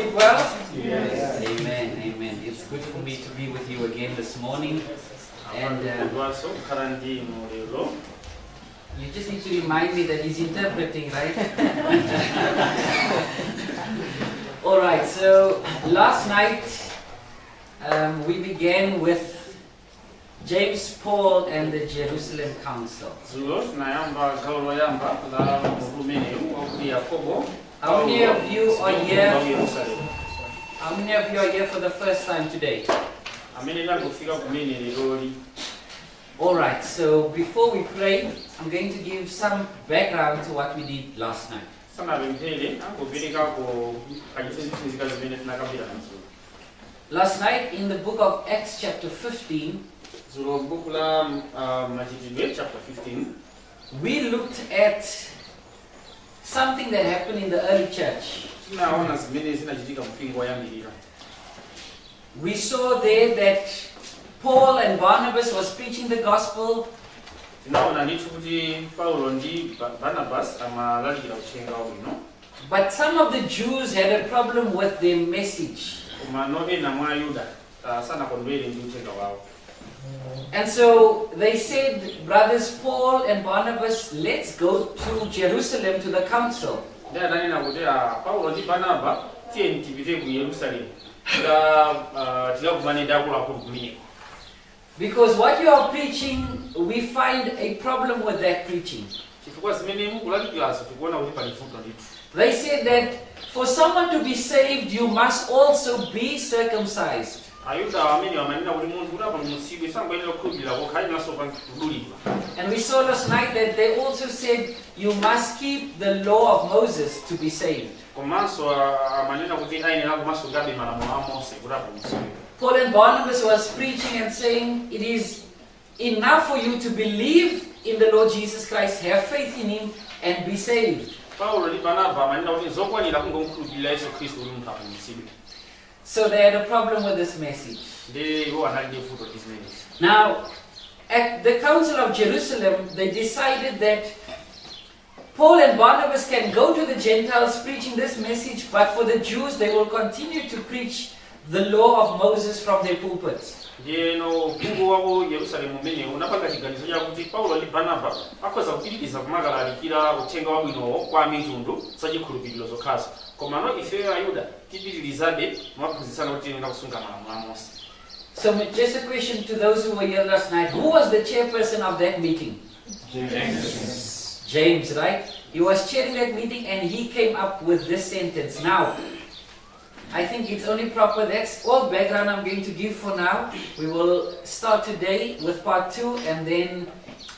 Sleep well? Yes. Amen, amen. It's good for me to be with you again this morning. And Kudwanso kukhala ndi inu lero. You just need to remind me that he's interpreting, right? All right, so last night we began with James, Paul, and the Jerusalem Council. Dzulo tinayamba gawo loyamba la mutu umenewu wakuti Yakobo. How many of you are here? Wa Yerusalemu. How many of you are here for the first time today? Amene tangofika kumene leroli. All right, so before we pray, I'm going to give some background to what we did last night. Sanapemphere, angoperekako kachithunzithunzi ka zimene tinakambirana dzulo. Last night in the book of Acts, chapter 15, Dzulo buku la Machitidwe chapter 15, we looked at something that happened in the early church. Tinaona zimene zinachitika mpingo woyambirira. We saw there that Paul and Barnabas was preaching the gospel, Tinaona ndithu kuti Paulo ndi Barnabas amalalikira uthenga wabwino, but some of the Jews had a problem with their message. Koma no ena mwa Ayuda sanakondwere ndi uthenga wawo. And so they said, "Brothers Paul and Barnabas, let's go to Jerusalem to the council." Ndi adanena kuti, "Ah, Paulo ndi Barnaba, tiyeni tipite ku Yerusalemu tikakumane ndi akuluakulu kumeneko." "Because what you are preaching, we find a problem with that preaching." Chifukwa zimene mukulalikirazo tikuona kuti pali vuto ndithu. They said that for someone to be saved, you must also be circumcised. Ayuda amene amanena kuti munthu kuti apulumutsidwe sangoyenera kukhulupirira kokha, ayeneranso kudulidwa. And we saw last night that they also said you must keep the law of Moses to be saved. Komanso amanena kuti ayenera kumasungabe malamulo a Mose kuti apulumutsidwe. Paul and Barnabas was preaching and saying it is enough for you to believe in the Lord Jesus Christ, have faith in him and be saved. Paulo ndi Barnaba amanena kuti zokwanira kungomukhulupirira Yesu Khristu kuti munthu apulumutsidwe. So they had a problem with this message. Ndi iwo anali ndi vuto ndi zimenezi. Now, at the Council of Jerusalem, they decided that Paul and Barnabas can go to the Gentiles preaching this message, but for the Jews, they will continue to preach the law of Moses from their pulpits. Ndiyeno mpingo wa ku Yerusalemu umenewu unapanga chiganizo chakuti Paulo ndi Barnaba akhoza kupitiriza kumakalalikira uthenga wabwinowo kwa amitundu za chikhulupiriro zokhazo, komano ifeyo Ayuda tipitirizabe kumaphunzitsana kuti tiyenera kusunga malamulo a Mose. So, just a question to those who were here last night: who was the chairperson of that meeting? James. James, right? He was chairing that meeting and he came up with this sentence. Now, I think it's only proper. That's all background I'm going to give for now. We will start today with part two and then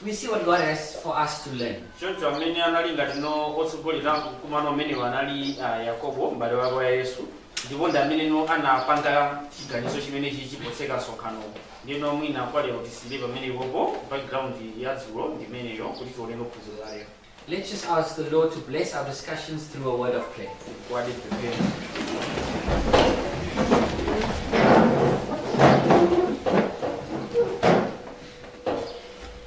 we see what God has for us to learn. Choncho amene anali ngati no otsogolera mkumano umenewu anali Yakobo, m'bale wake wa Yesu, ndipo ndi amene no anapanga chiganizo chimenechi chipotseka msonkhanowo. Ndino mwina kwa lero tisiyire pamenepopo background ya dzulo ndimeneyo kuti tione phunziro la lero. Let's just ask the Lord to bless our discussions through a word of prayer. Kwadi tipemphere.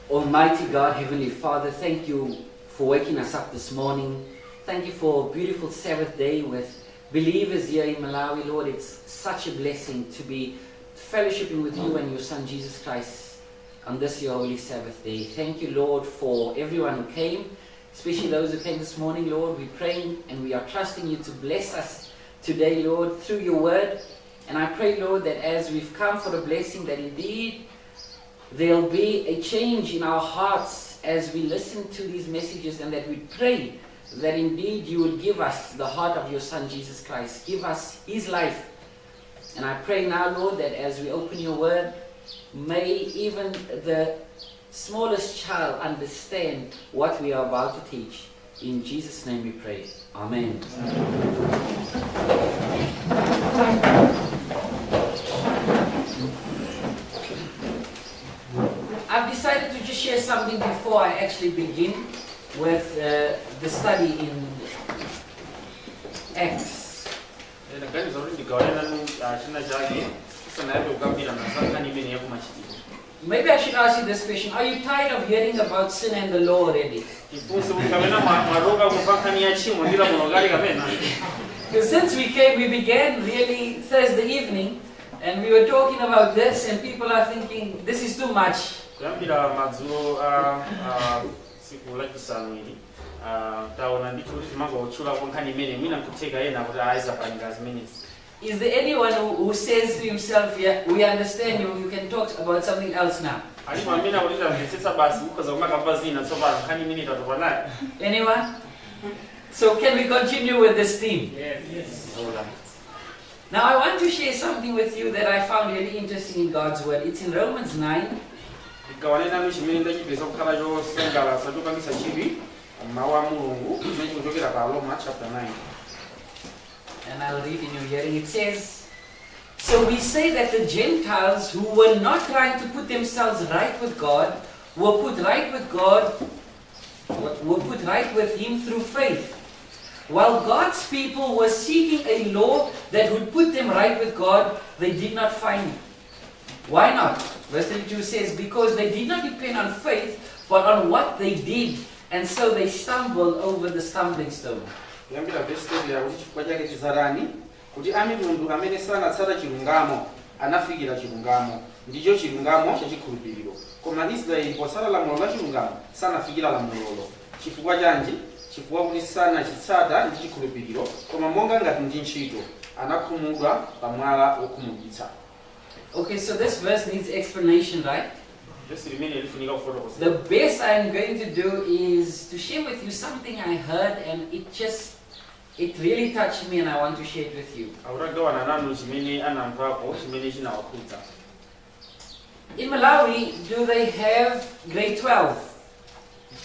Almighty God, Heavenly Father, thank you for waking us up this morning. Thank you for a beautiful Sabbath day with believers here in Malawi. Lord, it's such a blessing to be fellowshipping with you and your Son Jesus Christ on this your holy Sabbath day. Thank you, Lord, for everyone who came, especially those who came this morning, Lord. We're praying and we are trusting you to bless us today, Lord, through your word. And I pray, Lord, that as we've come for the blessing, that indeed there'll be a change in our hearts as we listen to these messages, and that we pray that indeed you will give us the heart of your Son Jesus Christ. Give us his life. And I pray now, Lord, that as we open your word, may even the smallest child understand what we are about to teach. In Jesus' name we pray. Amen. I've decided to just share something before I actually begin with the study in Acts. Ndaganiza kuti ndigawane nanu china chake tisanayambe kukambirana za nkhani imene yakumachitidwe. Maybe I should ask you this question. Are you tired of hearing about sin and the law already? Tifunse kuti kapena mwatopa kumva nkhani ya tchimo ndi lamulo kale kapena? Because since we came, we began really Thursday evening, and we were talking about this, and people are thinking this is too much. Kuyambira madzulo a tsiku lachisanu ili taona ndithu kuti timangotchulako nkhani imene mwina nkutheka ena kuti ayizapangira zimenezi. Is there anyone who says to himself, "Yeah, we understand you, you can talk about something else now"? Alipo amene akuti tamvetsetsa basi, kukhoza kumakamba zina tsopano, nkhani imene tatopa nayo? Anyone? So can we continue with this theme? Yes. All right. Now I want to share something with you that I found really interesting in God's Word. It's in Romans 9, Ndigawane nanu chimene ndachipeza kukhala chosangalatsa chopangitsa chidwi mawu a Mulungu chimene chikuchokera pa Roma chapter 9. And I'll read in your hearing. It says, "So we say that the Gentiles who were not trying to put themselves right with God were put right with God, were put right with Him through faith. While God's people were seeking a law that would put them right with God, they did not find it. Why not?" Verse 32 says, "Because they did not depend on faith, but on what they did, and so they stumbled over the stumbling stone." Kuyambira verse 30 yakuti chifukwa chake tizatani? Kuti amitundu amene sanatsata chilungamo anafikira chilungamo, ndicho chilungamo chachikhulupiriro, koma Israeli potsata lamulo la chilungamo sanafikira lamulolo. Chifukwa chanji? Chifukwa kuti sanachitsata ndi chikhulupiriro, koma monga ngati ndi ntchito, anakhumudwa pa mwala wokhumudwitsa. Okay, so this verse needs explanation, right? Vesi limene lifunika kufotokoza. The best I'm going to do is to share with you something I heard, and it really touched me, and I want to share it with you. Akutagawana nanu chimene anamvako chimene chinawakhudza. In Malawi, do they have grade 12?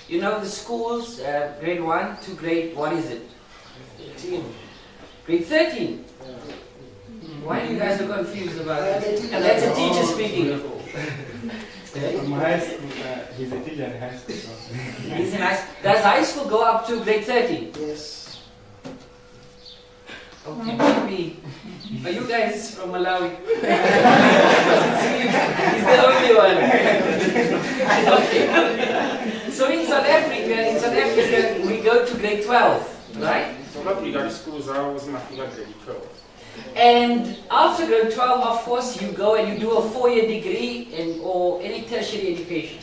You know the schools, grade 1 to grade, what is it? 13. Grade 13. Why are you guys so confused about this? And that's a teacher speaking. From high school, he's a teacher in high school. So. He's in high, does high school go up to grade 13? Yes. Okay, maybe. Are you guys from Malawi? He's the only one. Okay. So in South Africa, we go to grade 12, right? South Africa ndi sukulu zawo zimafika grade 12. And after grade 12, of course, you go and you do a 4-year degree and or any tertiary education.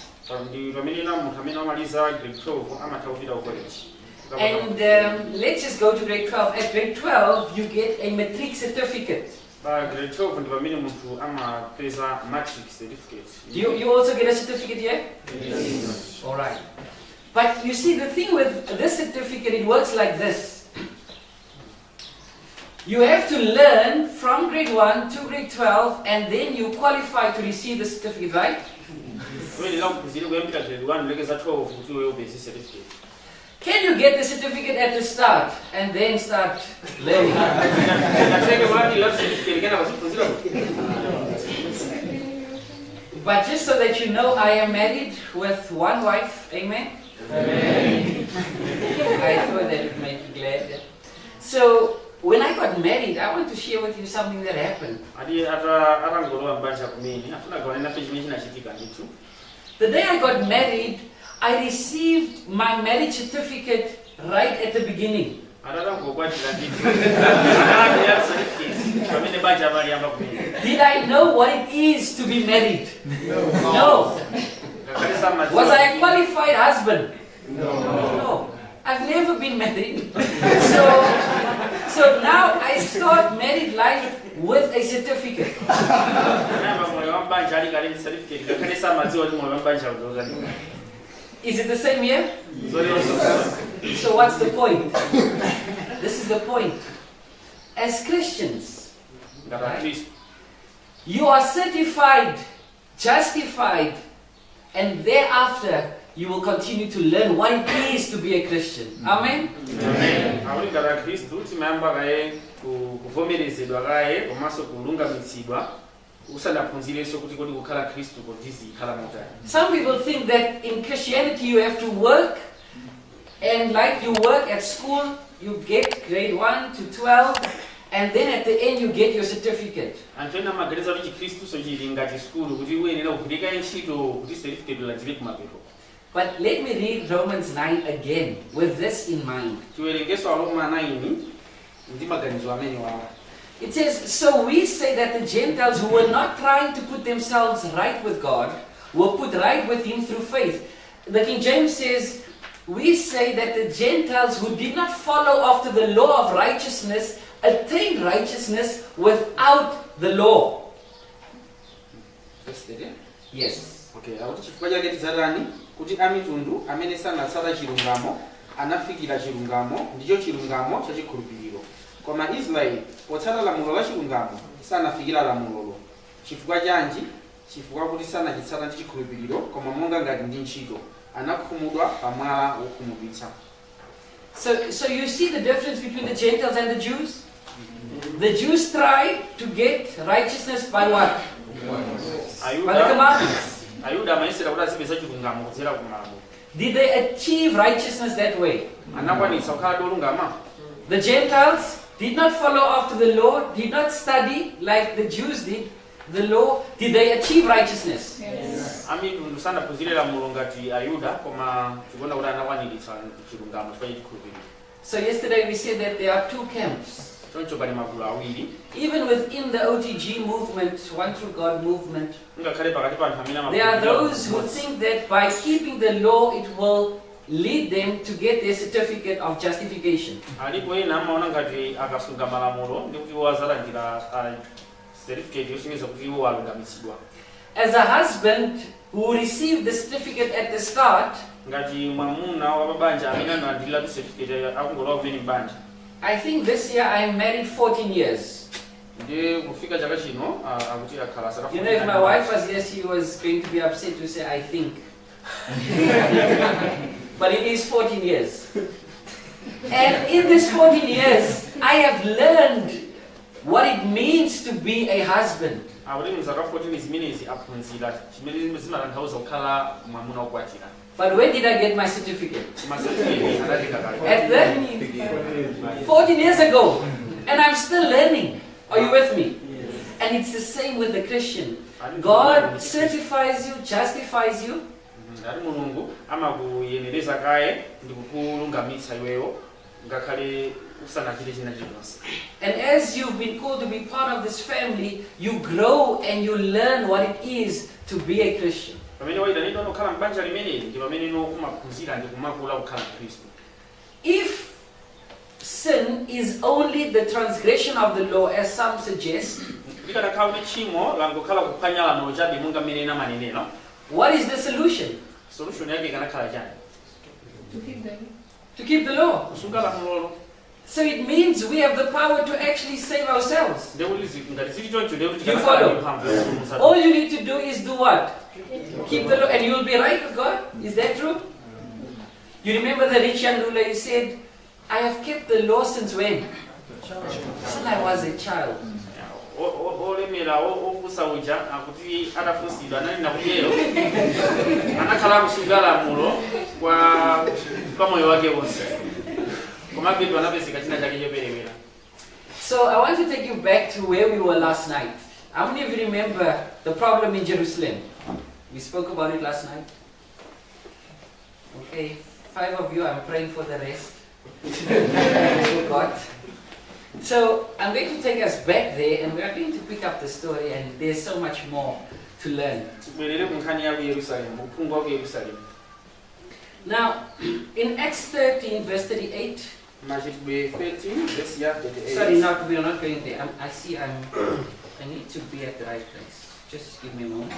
Ndi pamene na munthu amene amaliza grade 12 amatha kupita ku college. And let's just go to grade 12. At grade 12, you get a matric certificate. Pa grade 12 ndi pamene munthu amapeza matric certificate. Do you also get a certificate here? Yes. All right. But you see, the thing with this certificate, it works like this. You have to learn from grade 1 to grade 12, and then you qualify to receive the certificate, right? Uyenera kuphunzira kuyambira grade 1 kulekeza 12 kuti iwe upeze certificate. Can you get the certificate at the start and then start learning? Ngatenge kulandira certificate kena paziphunzira. But just so that you know, I am married with one wife. Amen? Amen. I thought that would make you glad. So, when I got married, I want to share with you something that happened. Ati atangolowa mbanja kumene afuna gawane nafe chimene chinachitika ndithu. The day I got married, I received my marriage certificate right at the beginning. Atatangokwatira ndithu analandira certificate pamene banja amaliyamba kumene. Did I know what it is to be married? No. Ngakhale samadziwa. Was I a qualified husband? No. No. I've never been married. So now I start married life with a certificate. Anayamba moyo wa mbanja ali kale ndi certificate ngakhale samadziwa kuti moyo wa mbanja udozani. Is it the same here? Zolionso. So what's the point? This is the point. As Christians, Ngati akhristu, you are certified, justified, and thereafter you will continue to learn what it is to be a Christian. Amen? Amen. Akuti ngati akhristu timayamba kaye kuvomerezedwa kaye komanso kulungamitsidwa usanaphunzirenso kuti kodi kukhala khristu kodizikhala motani. Some people think that in Christianity you have to work, and like you work at school, you get grade 1 to 12, and then at the end you get your certificate. Anthu ena amaganiza kuti chikhristuso chili ngati sukulu kuti uyenera kugwirika ntchito kuti certificate ulandire kumapeto. But let me read Romans 9 again with this in mind. Tiwerengeso Aroma 9. Ndi maganizo amene wawa. It says, "So we say that the Gentiles who were not trying to put themselves right with God were put right with Him through faith." The King James says, "We say that the Gentiles who did not follow after the law of righteousness attained righteousness without the law." Verse 30. Yes. Okay, akuti chifukwa chake tidzatani? Kuti amitundu amene sanatsata chilungamo anafikira chilungamo, ndicho chilungamo cha chikhulupiriro, koma Israeli potsata lamulo la chilungamo sanafikira lamulolo. Chifukwa chanji? Chifukwa kuti sanachitsata ndi chikhulupiriro, koma monga ngati ndi ntchito, anakhumudwa pa mwala wokhumudwitsa. So you see the difference between the Gentiles and the Jews? The Jews tried to get righteousness by what? By the Ayuda commandments. Ayuda amayesera kuti azipeza chilungamo kudzera ku malamulo. Did they achieve righteousness that way? Anakwanitsa kukhala ndi olungama? The Gentiles did not follow after the law, did not study like the Jews did the law. Did they achieve righteousness? Yes. Amitundu sanaphunzire lamulo ngati Ayuda, koma tikuona kuti anakwaniritsa chilungamo chifukwa cha chikhulupiriro. So yesterday we said that there are two camps. Choncho pali magulu awiri. Even within the OTG movement, One True God movement, Ngakhale pakati pa anthu amene there are amakhulupirira those who think that by keeping the law it will lead them to get their certificate of justification. Alipo ena amaona ngati akasunga malamulo ndi kuti iwo azalandira ah, certificate yosonyeza kuti iwo alungamitsidwa. As a husband who received the certificate at the start, Ngati mwamuna wa mabanja amene analandirira certificate akungolowa kumene mbanja, I think this year I'm married 14 years. Ndi kufika chaka chino ah, akuti akhala zaka If my wife was here, she was going to be upset to say, "I think." But it is 14 years. And in this 14 years, I have learned what it means to be a husband. Akuti mzaka 14 zimenezi aphunzira chimene zimatanthauza kukhala mwamuna wokwatira. But when did I get my certificate? Koma certificate anatenga kale. At the 14 years ago. And I'm still learning. Are you with me? And it's the same with the Christian. God certifies you, justifies you, Ngati Mulungu amakuyenereza kaye ndi kukulungamitsa iweyo ngakhale usanachite china chilichonse. And as you've been called to be part of this family, you grow and you learn what it is to be a Christian. Pamene wayitanidwa kukhala m'banja limeneli ndi pamene no umaphunzira ndi kumakula kukhala mkhristu. If sin is only the transgression of the law, as some suggest, Likanakhala kuti tchimo langokhala kuphwanya lamulo chabe monga mmene ena amanenera, what is the solution? Solution yake ikanakhala chani? To keep them. To keep the law. Kusunga lamulolo. So it means we have the power to actually save ourselves. Ndekuti ngati zili choncho ndekuti You tikanakhala follow? ndi mphamvu yopulumutsa. All you need to do is do what? Keep the law, and you'll be right with God. Is that true? You remember the rich young ruler, he said, "I have kept the law since when? Since I was a child." Olemera opusa uja akuti atafunsidwa ananena kuti iyeyo anakhala akusunga lamulo kwa moyo wake wonse, komabe anapezeka china chake choperewera. So I want to take you back to where we were last night. How many of you remember the problem in Jerusalem? We spoke about it last night. Okay, five of you, I'm praying for the rest. I forgot. So I'm going to take us back there and we are going to pick up the story, and there's so much more to learn. Tibwerere ku nkhani ya ku Yerusalemu, uphungu wa ku Yerusalemu. Now, in Acts 13, verse 38, Machitidwe 13 verse ya 38. Sorry, not, we are not going there. I see I need to be at the right place. Just give me a moment.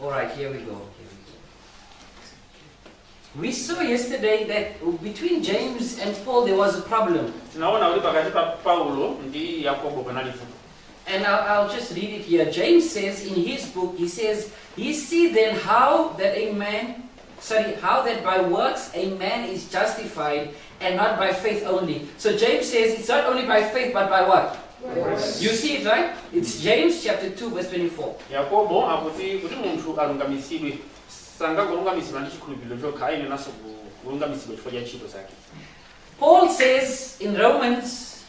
All right, here we go. Here we go. We saw yesterday that between James and Paul there was a problem. Tinaona kuti pakati pa Paulo ndi Yakobo panali vuto. And I'll just read it here. James says in his book, he says, "Ye see then how that a man, sorry, how that by works a man is justified and not by faith only." So James says it's not only by faith, but by what? You see it, right? It's James chapter 2, verse 24. Yakobo akuti kuti munthu alungamitsidwe sangangolungamitsidwa ndi chikhulupiriro chokha, ayeneranso kulungamitsidwa chifukwa cha ntchito zake. Paul says in Romans,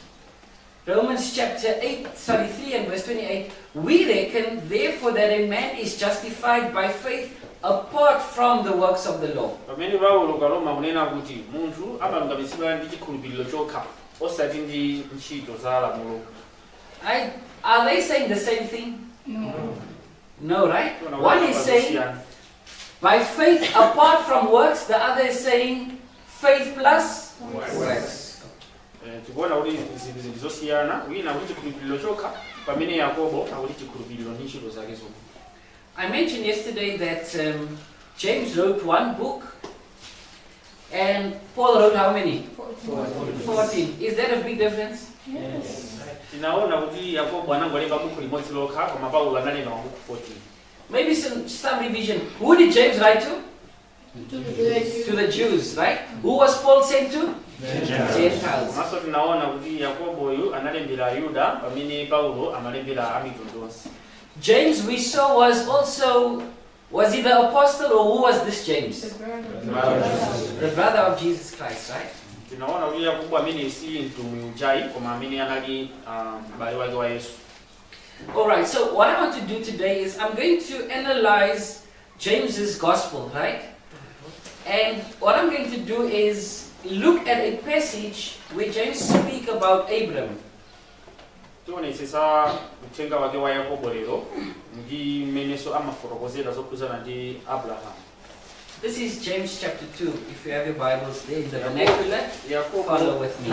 Romans chapter 8, sorry, 3 and verse 28, we reckon therefore that a man is justified by faith apart from the works of the law. Pamene Paulo ku Aroma kunena kuti munthu amalungamitsidwa ndi chikhulupiriro chokha, osati ndi ntchito za lamulo. Are they saying the same thing? No. No, right? Tiona One kuti is saying zosiyana. by faith apart from works, the other is saying faith plus works. Tikuona kuti zinthu zili zosiyana. Wina akuti chikhulupiriro chokha, pamene Yakobo akuti chikhulupiriro ndi ntchito zake zomwe. I mentioned yesterday that James wrote one book and Paul wrote how many? 14. Is that a big difference? Yes. Tinaona kuti Yakobo anangolemba buku limodzi lokha, koma Paulo analemba mabuku 14. Maybe some revision. Who did James write to? To the To the Jews, right? Who was Paul sent to? Gentiles. Komanso tinaona kuti Yakoboyu analembera Ayuda, pamene Paulo amalembera amitundu onse. James, we saw, was also, was he the apostle or who was this James? The brother. The brother of Jesus Christ, right? Tinaona kuti Yakobo amene si mtumwi ujayi, koma amene anali ah, m'bale wake wa Yesu. All right, so what I want to do today is I'm going to analyze James's gospel, right? And what I'm going to do is look at a passage where James speak about Abram. Tionetsetsa uthenga wake wa Yakobo lero ndi mmenenso amafotokozera zokhuzana ndi Abrahamu. This is James chapter 2. If you have your Bibles there in the vernacular, Yakobo follow with me.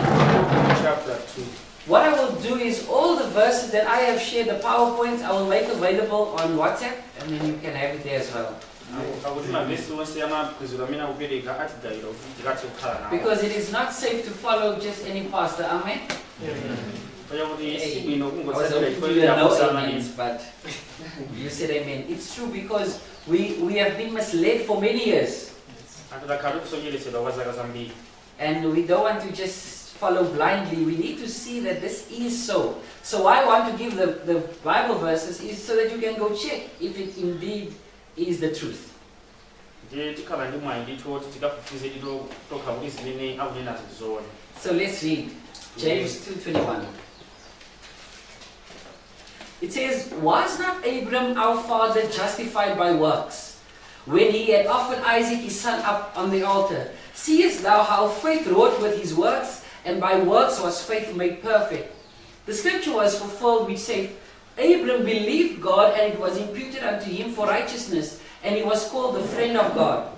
Chapter 2. What I will do is all the verses that I have shared, the PowerPoints, I will make available on WhatsApp, and then you can have it there as well. Akuti mavesi onse amaphunziro amene akupereka atigawira kuti tikathe kukhala nawo. Because it is not safe to follow just any pastor, amen? Paja kuti si bwino I was kungotsatira hoping to chifukwa do a no chakusana. amens, but you said amen. It's true because we have been misled for many years. Anthu takhala tikusocheretsedwa kwa zaka zambiri. And we don't want to just follow blindly. We need to see that this is so. So why I want to give the Bible verses is so that you can go check if it indeed is the truth. Ndiye tikhala ndi mwayi ndithu kuti tikafufuze tito tokha kuti zimene akunenazo ndizoona. So let's read James 2:21. It says, "Was not Abram our father justified by works, when he had offered Isaac his son up on the altar? Seest thou how faith wrought with his works, and by works was faith made perfect? The scripture was fulfilled which saith, Abram believed God, and it was imputed unto him for righteousness, and he was called the friend of God.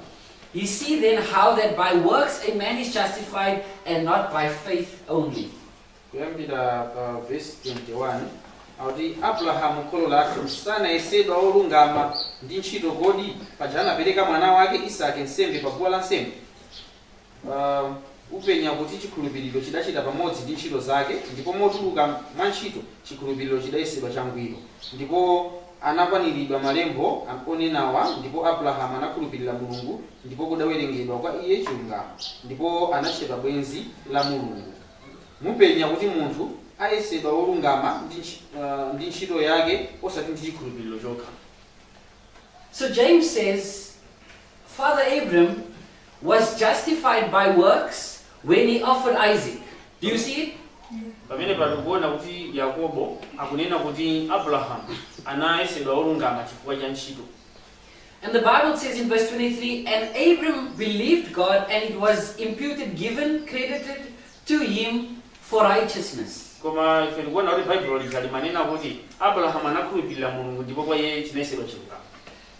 You see then how that by works a man is justified, and not by faith only." Kuyambira pa vesi 21, akuti Abrahamu kholo lathu sanayesedwa olungama ndi ntchito kodi, paja anapereka mwana wake Isake nsembe pa guwa lansembe? Upenya kuti chikhulupiriro chidachita pamodzi ndi ntchito zake, ndipo motuluka mwa ntchito chikhulupiriro chidayesedwa changwiro, ndipo anakwaniridwa malembo onenawa, ndipo Abrahamu anakhulupirira Mulungu, ndipo kudawerengedwa kwa iye chilungamo, ndipo anatchedwa bwenzi la Mulungu. Mupenya kuti munthu ayesedwa wolungama ndi ntchito yake, osati ndi chikhulupiriro chokha. So James says, Father Abram was justified by works when he offered Isaac. Do you see it? Pamene patikuona kuti Yakobo akunena kuti Abrahamu anayesedwa wolungama chifukwa cha ntchito. And the Bible says in verse 23, "And Abram believed God, and it was imputed, given, credited to him for righteousness." Koma ife tikuona kuti Baibulo lija limanena kuti Abrahamu anakhulupirira Mulungu, ndipo kwa iye chinayesedwa chilungamo.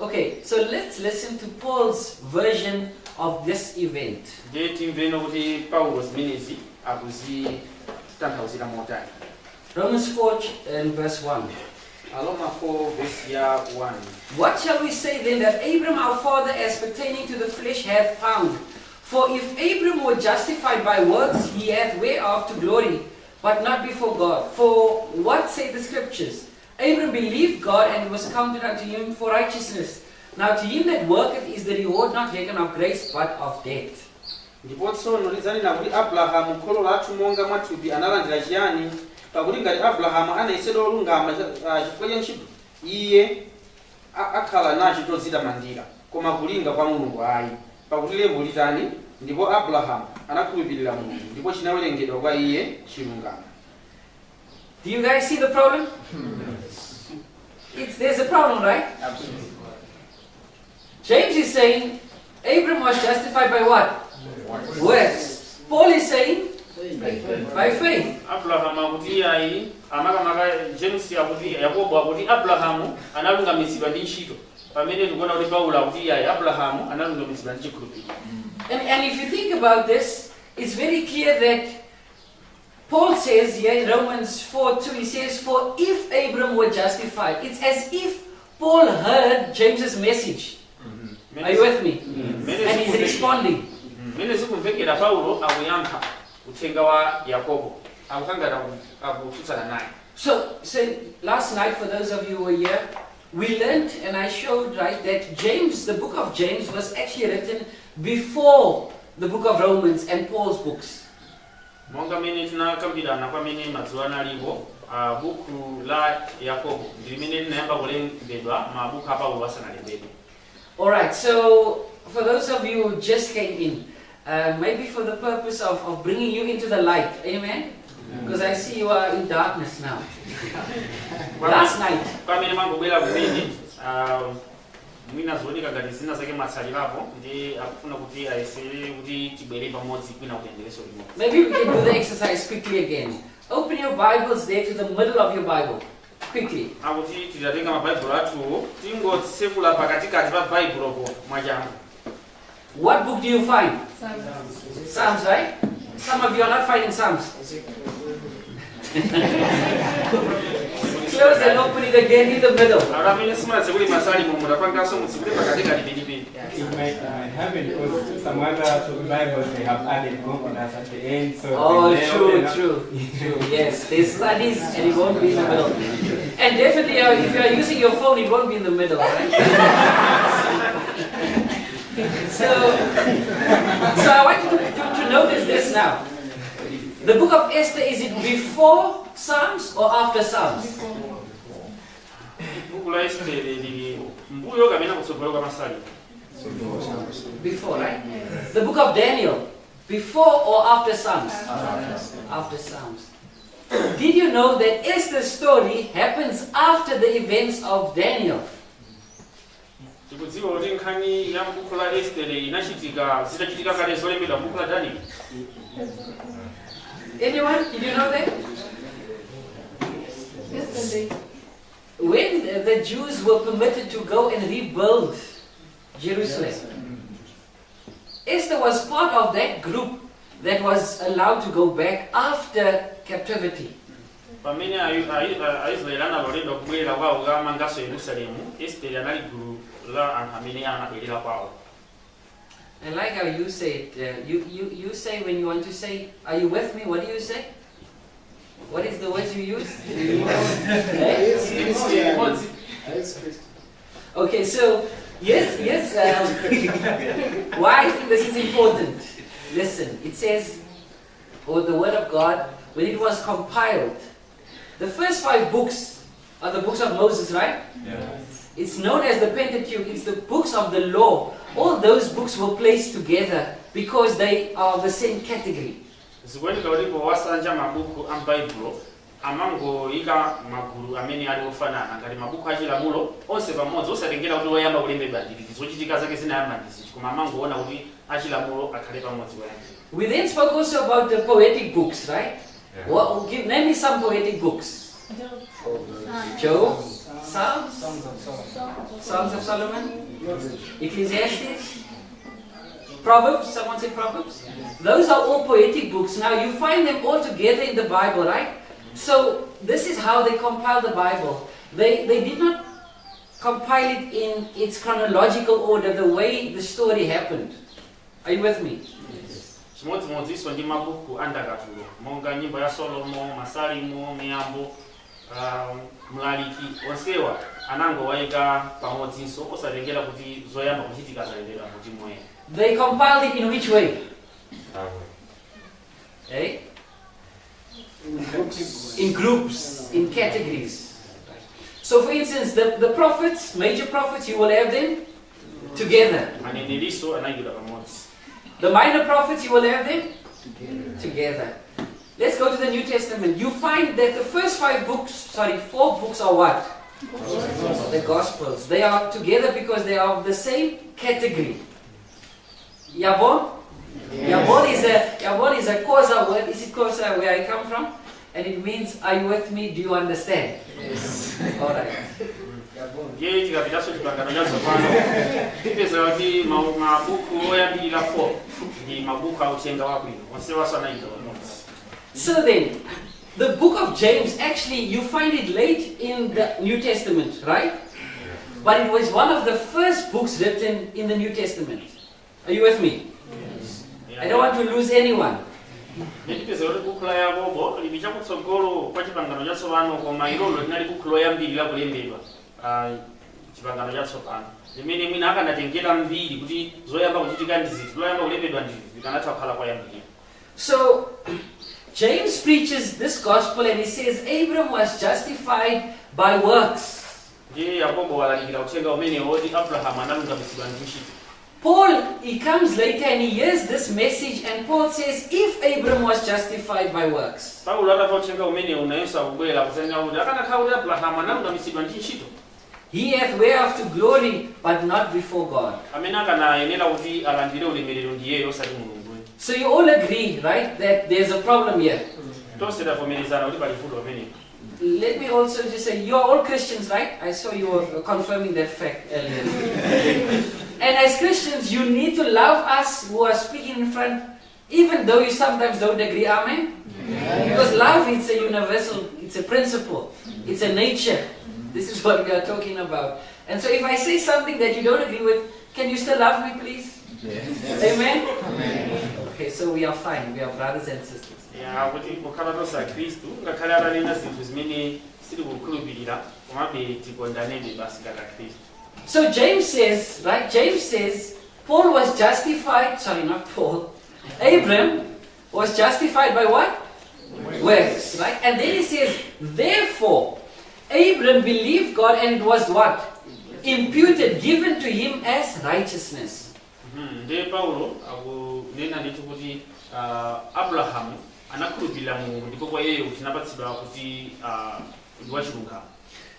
Okay, so let's listen to Paul's version of this event. Ndiye timveno kuti Paulo zimenezi akuzitanthauzira motani. Romans 4 and verse 1. Aroma 4 verse ya 1. "What shall we say then that Abram our father as pertaining to the flesh hath found? For if Abram were justified by works, he hath whereof to glory, but not before God. For what say the scriptures? Abram believed God, and it was counted unto him for righteousness. Now to him that worketh is the reward not reckoned of grace, but of debt." Ndipo tsono lidzanena kuti Abrahamu kholo lathu monga mwathupi analandira chiyani? Pakuti ngati Abrahamu anayesedwa olungama chifukwa cha ntchito, iye akhala nacho chodzitamandira, koma kulinga kwa Mulungu ayi. Pakuti lembo litani? Ndipo Abrahamu anakhulupirira Mulungu, ndipo chinawerengedwa kwa iye chilungamo. Do you guys see the problem? There's a problem, right? Absolutely. James is saying Abram was justified by what? Works. Paul is saying by faith. Abrahamu akuti iyayi, amakamaka James akuti, Yakobo akuti Abrahamu analungamitsidwa ndi ntchito, pamene tikuona kuti Paulo akuti iyayi, Abrahamu analungamitsidwa ndi chikhulupiriro. And if you think about this, it's very clear that Paul says here in Romans 4:2, he says, "For if Abram were justified," it's as if Paul heard James's message. Are you with me? And he's responding. Mmene zikumvekera, Paulo akuyankha uthenga wa Yakobo, akukhangana akutsutsana naye. So last night, for those of you who were here, we learned and I showed, right, that James, the book of James, was actually written before the book of Romans and Paul's books. Monga mmene tinakambirana kwamene madzulo analipo, buku la Yakobo ndi limene linayamba kulembedwa mabuku a Paulo asanalembedwe. All right, so for those of you who just came in, maybe for the purpose of bringing you into the light, amen? Because I see you are in darkness now. Last night, Pamene mangobwera kumene, mwina zooneka ngati zina zake mwatsalirapo, ndi akufuna kuti ayesere kuti tibwere pamodzi kwina kuyendereso limodzi. Maybe we can do the exercise quickly again. Open your Bibles there to the middle of your Bible. Quickly. Akuti titatenga mabaibulo athuwo, tingotsekula pakatikati pa baibulopo mwachangu. What book do you find? Psalms. Psalms, right? Some of you are not finding Psalms. Close and open it again in the middle. Alo amene simunatsekule Masalimo, mutapanganso mutsekule pakatikati penipeni. It might happen because some other Bibles, they have added concordance at the end. So Oh, when they true, open up- true. Yes, there's studies and it won't be in the middle. And definitely, if you are using your phone, it won't be in the middle, right? So I want you to notice this now. The book of Esther, is it before Psalms or after Psalms? Buku la Estere lili mbuyo kapena kutsogolo kwa Masalimo? Before, right? The book of Daniel, before or after Psalms? After Psalms. Did you know that Esther's story happens after the events of Daniel? Tikudziwa kuti nkhani ya m'buku la Estere inachitika zitachitika kale zolembedwa m'buku la Daniel. Anyone? Did you know that? Yesterday. When the Jews were permitted to go and rebuild Jerusalem, Esther was part of that group that was allowed to go back after captivity. Pamene Aisraeli analoledwa kubwerera kwawo kukamanganso Yerusalemu, Estere anali gulu la anthu amene anabwerera kwawo. I like how you say it. You say when you want to say, "Are you with me?" What do you say? What is the words you use? Eh? Limodzi. Okay, so yes. Why I think this is important? Listen, it says, or the Word of God, when it was compiled, the first five books are the books of Moses, right? Yeah. It's known as the Pentateuch. It's the books of the law. All those books were placed together because they are the same category. Zikuoneka kuti powasanja mabuku a m'baibulo amangoyika magulu amene ali ofanana ngati mabuku achilamulo onse pamodzi, osatengera kuti woyamba kulembedwa ndiliti, zochitika zake zinayamba ndiziti, koma amangoona kuti achilamulo akhale pamodzi koyambira. We then spoke also about the poetic books, right? Name me some poetic books. Job. Job, Psalms, Songs of Solomon, Ecclesiastes, Proverbs. Someone said Proverbs. Those are all poetic books. Now you find them all together in the Bible, right? So this is how they compiled the Bible. They did not compile it in its chronological order, the way the story happened. Are you with me? Chimodzimodzinso ndi mabuku a ndakatulo monga Nyimbo ya Solomo, Masalimo, Miyambo, Mlaliki, onsewa anangowayika pamodzinso osatengera kuti zoyamba kuchitika zalembedwa muti moyera. They compiled it in which way? Eh? In groups, in categories. So, for instance, the prophets, major prophets, you will have them together. Aneneriso anayikidwa pamodzi. The minor prophets, you will have them together. Let's go to the New Testament. You find that the first five books, sorry, four books are what? The Gospels. They are together because they are of the same category. Yabon? Yabon is a Xhosa word. Is it Xhosa where I come from? And it means, "Are you with me? Do you understand?" Yes. All right. Ndiye tikapitanso chipangano chatsopano tipeza kuti mabuku oyambirira 4 ndi mabuku a uthenga wabwino onsewanso anayika pamodzi. So then, the book of James, actually, you find it late in the New Testament, right? But it was one of the first books written in the New Testament. Are you with me? I don't want to lose anyone. Nditipeza kuti buku la Yakobo lili chakutsogolo kwa chipangano chatsopano koma ilolo linali buku loyambirira kulembedwa chipangano chatsopano limene mwina akanatengera mbiri kuti zoyamba kuchitika ndi ziti loyamba kulembedwa ndi likanatha kukhala koyambirira. So, James preaches this gospel and he says Abram was justified by works. Ndiye Yakobo walalikira uthenga umenewo woti Abrahamu analungamitsidwa ndi ntchito. Paul, he comes later and he hears this message, and Paul says, if Abram was justified by works, Paulo atamva uthenga umenewu nayenso akubwera kudzanena kuti akanakhala kuti Abrahamu analungamitsidwa ndi ntchito, he hath whereof to glory, but not before God. Amene akanayenera kuti alandire ulemerero ndiyeyo osati Mulungu. So you all agree, right, that there's a problem here. Tonse tavomerezana kuti pali vuto pamenepo. Let me also just say, you're all Christians, right? I saw you were confirming that fact earlier. And as Christians, you need to love us who are speaking in front, even though you sometimes don't agree. Amen? Because love, it's a universal, it's a principle, it's a nature. This is what we are talking about. And so if I say something that you don't agree with, can you still love me, please? Yes. Amen? Okay, so we are fine. We are brothers and sisters. Ya kuti kukhala tonse akhristu ngakhale atanena zinthu zimene sitikukhulupirira komabe tikondanebe basi ngati akhristu. So James says, right? James says Paul was justified, sorry, not Paul. Abram was justified by what? Works, right? And then he says, therefore, Abram believed God and it was what? Imputed, given to him as righteousness. Ndiye Paulo akunena ndithu kuti Abrahamu anakhulupirira Mulungu ndipo kwa iyeyo chinapatsidwa kuti ndi wachilungamo.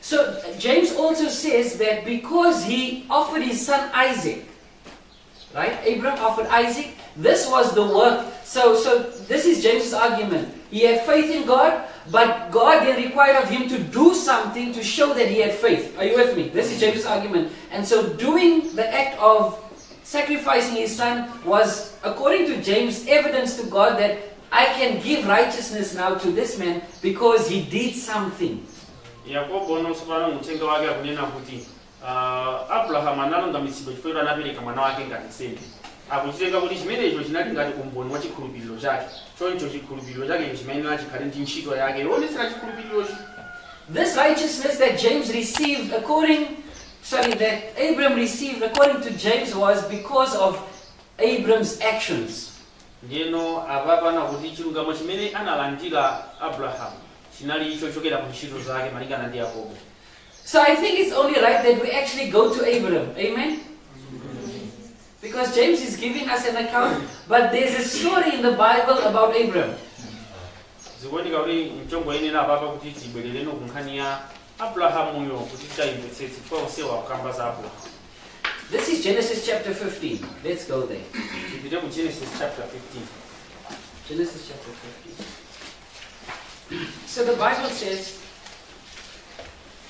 So James also says that because he offered his son Isaac, right? Abraham offered Isaac. This was the work. So this is James's argument. He had faith in God, but God then required of him to do something to show that he had faith. Are you with me? This is James's argument. And so doing the act of sacrificing his son was, according to James, evidence to God that I can give righteousness now to this man because he did something. Yakobo nonso pano muthenga wake akunena kuti Abrahamu analungamitsidwa chifukwa choti anapereka mwana wake ngati nsembe. Akuchitenga kuti chimenecho chinali ngati umboni wa chikhulupiriro chake, choncho chikhulupiriro chakecho chimayenera chikhale ndi ntchito yake yoonetsera chikhulupirirocho. This righteousness that James received according, sorry, that Abram received according to James was because of Abram's actions. Ndiyeno apapana kuti chilungamo chimene analandira Abrahamu chinali chochokera ku ntchito zake malingana ndi Yakobo. So I think it's only right that we actually go to Abram. Amen? Because James is giving us an account, but there's a story in the Bible about Abram. Zikuoneka kuti mchongoyenera apapa kuti tibwerereno ku nkhani ya Abrahamuyo kuti titayimvetsetse chifukwa onsewa akukamba za Abrahamu. This is Genesis chapter 15. Let's go there. Tipite ku Genesis chapter 15. Genesis chapter 15. So the Bible says,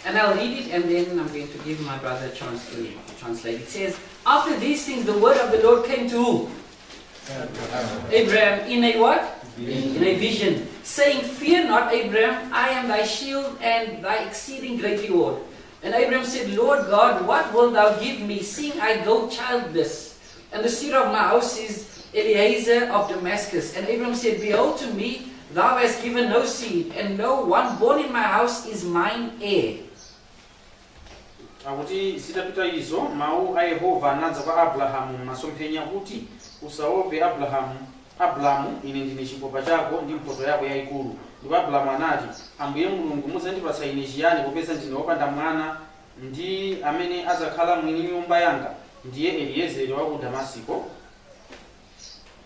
and I'll read it and then I'm going to give my brother a chance to translate. It says, after these things, the word of the Lord came to who? Abraham in a what? In a vision, saying, "Fear not, Abraham, I am thy shield and thy exceeding great reward." And Abraham said, "Lord God, what wilt thou give me, seeing I go childless? And the steward of my house is Eliezer of Damascus." And Abraham said, "Behold, to me thou hast given no seed, and no one born in my house is mine heir." Akuti zitapita izo mawu a Yehova anadza kwa Abrahamu m'masomphenya kuti, "Usaope Abrahamu, Abrahamu, ine ndine chikopa chako ndi mphotho yako yayikulu." Ndipo Abrahamu anati, "Ambuye Mulungu, mudzandipatsa ine chiyani popeza ndine wopanda mwana ndi amene adzakhala mwini nyumba yanga ndiye Eliezeri wa ku Damasiko?"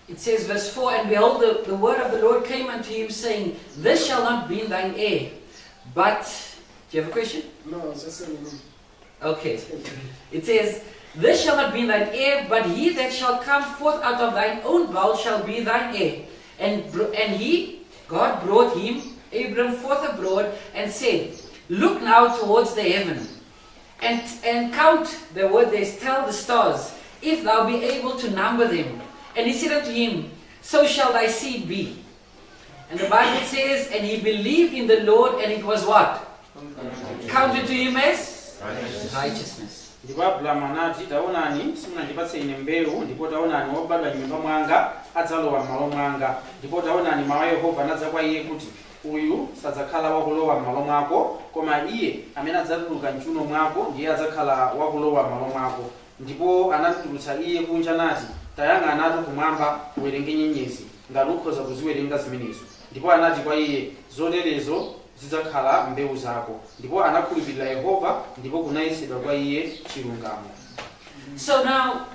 It says, verse 4, "And behold, the word of the Lord came unto him, saying, This shall not be thine heir, but." Do you have a question? No, I was just saying. Okay. It says, "This shall not be thine heir, but he that shall come forth out of thine own bowels shall be thine heir." And he, God, brought him, Abram, forth abroad, and said, "Look now towards the heaven, and count," the word there is tell, "the stars, if thou be able to number them." And he said unto him, "So shall thy seed be." And the Bible says, and he believed in the Lord, and it was what? Counted to him as righteousness. Ndipo Abrahamu anati, taonani, simunandipatse ine mbewu, ndipo taonani, wobadwa m'nyumba mwanga adzalowa m'malo mwanga. Ndipo taonani, mawu a Yehova anadza kwa iye kuti, uyu sadzakhala wakulowa m'malo mwako, koma iye amene adzatuluka mchiuno mwako ndiye adzakhala wakulowa m'malo mwako. Ndipo anamutulutsa iye kunja nati, tayang'anatu kumwamba, uwerenge nyenyezi, ngati ukhoza kuziwerenga zimenezo. Ndipo anati kwa iye, zoterezo zidzakhala mbewu zako. Ndipo anakhulupirira Yehova, ndipo kunayesedwa kwa iye chilungamo. So now,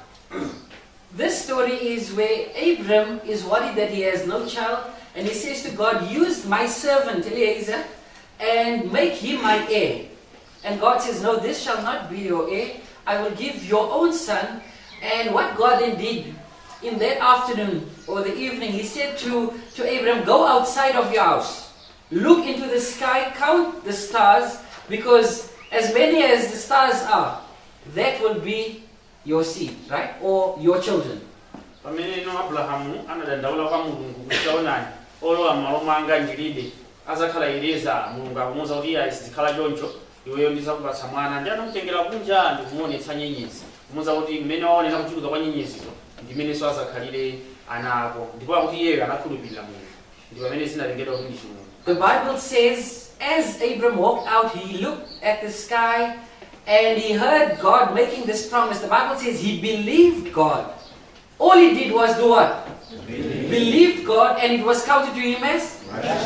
this story is where Abram is worried that he has no child, and he says to God, "Use my servant Eliezer and make him my heir." And God says, "No, this shall not be your heir. I will give your own son." And what God then did in that afternoon or the evening, he said to Abram, "Go outside of your house, look into the sky, count the stars, because as many as the stars are, that will be your seed," right? Or your children. Pamene ino Abrahamu anadandaula kwa Mulungu kuti taonani, olowa m'malo mwanga ndilibe, azakhala Elieza, Mulungu akumuwuza kuti iye sizikhala choncho, iweyo ndizakupatsa mwana. Ndi anamutengera kunja ndikumuonetsa nyenyezi, kumuwuza kuti mmene waonera kuchuluka kwa nyenyezizo ndimenenso azakhalire ana ako. Ndipo akuti iyeyo anakhulupirira Mulungu, ndi pamene zinatengedwa kuti ndi chilungamo. The Bible says, as Abram walked out, he looked at the sky and he heard God making this promise. The Bible says he believed God. All he did was do what? Believed God, and it was counted to him as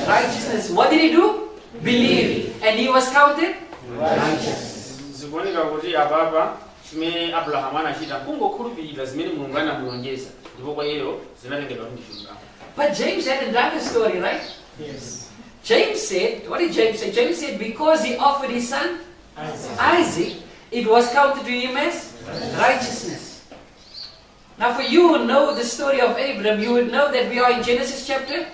righteousness. What did he do? Believe. And he was counted righteous. Zikuoneka kuti apapa chimene Abrahamu anachita kungokhulupirira zimene Mulungu anamulonjeza, ndipo kwa iyeyo zinatengedwa kuti ndi chilungamo. But James had another story, right? Yes. James said, what did James say? James said, because he offered his son Isaac. Isaac, it was counted to him as righteousness. Now, for you who know the story of Abram, you would know that we are in Genesis chapter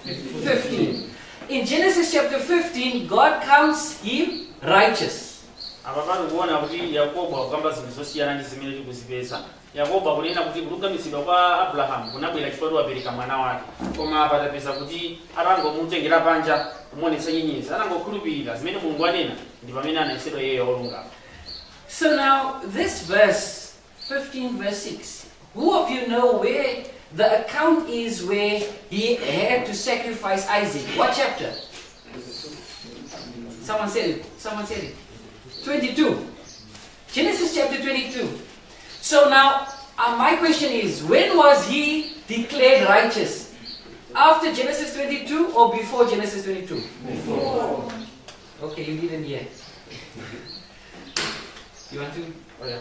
15. In Genesis chapter 15, God counts him righteous. Apa patikuona kuti Yakobo akukamba zinthu zosiyana ndi zimene tikuzipeza. Yakobo akunena kuti kulungamitsidwa kwa Abrahamu kunabwera chifukwa kuti wapereka mwana wake, koma apa tapeza kuti atangomutengera panja kumuonetsa nyenyezi, atangokhulupirira zimene Mulungu anena, ndi pamene anayesedwa iyeyo wolungama. So now, this verse, 15 verse 6, who of you know where the account is where he had to sacrifice Isaac? What chapter? Someone said it. Someone said it. 22. Genesis chapter 22. So now, my question is, when was he declared righteous? After Genesis 22 or before Genesis 22? Before. Okay, you didn't hear. You want to? Oh, yeah.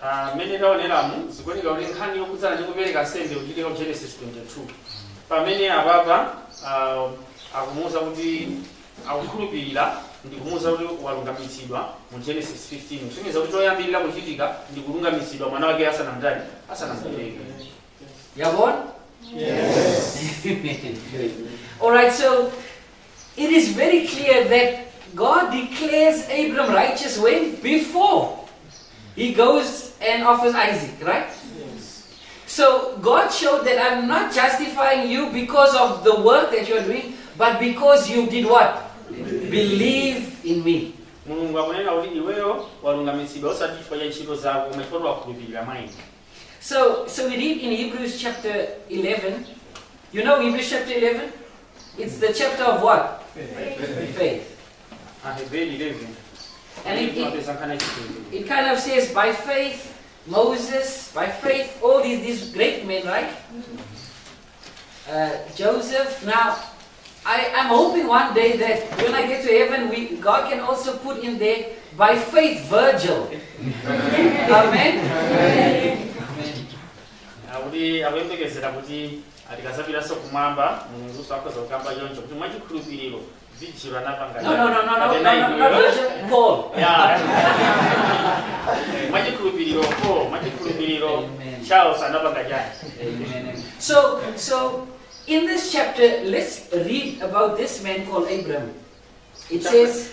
Ah, mmene taoneramu zikuoneka kuti nkhani yokhudzana ndi kupereka nsembe kuchitika ku Genesis 22, pamene apapa akumuwuza kuti akukhulupirira ndikumuwuza kuti walungamitsidwa mu Genesis 15, kusonyeza kuti choyambirira kuchitika ndi kulungamitsidwa mwana wake asanamtani, asanamupereke. Yabon? Yes. All right, so it is very clear that God declares Abram righteous when? Before he goes and offers Isaac, right? Yes. So God showed that I'm not justifying you because of the work that you're doing, but because you did what? Believe in me. Mulungu akunena kuti iweyo walungamitsidwa osati chifukwa cha ntchito zako, koma chifukwa wakhulupirira mwa ine. So we read in Hebrews chapter 11. You know Hebrews chapter 11? It's the chapter of what? Faith. Aheberi 11. And timapeza nkhani yachikhulupiriro. it kind of says, by faith, Moses, by faith, all these great men, right? Joseph. Now, I'm hoping one day that when I get to heaven, God can also put in there, by faith, Virgil. Amen? Akuti Akuti akuyembekezera kuti atikazapitanso kumwamba, Mulunguso akhoza kukamba choncho kuti mwachikhulupiriro Vigil anapanga. No, not Virgil, Paul. Yeah. Mwachikhulupiriro Paul, mwachikhulupiriro Amen. Charles anapanga chani. Amen. So in this chapter, let's read about this man called Abram. It says,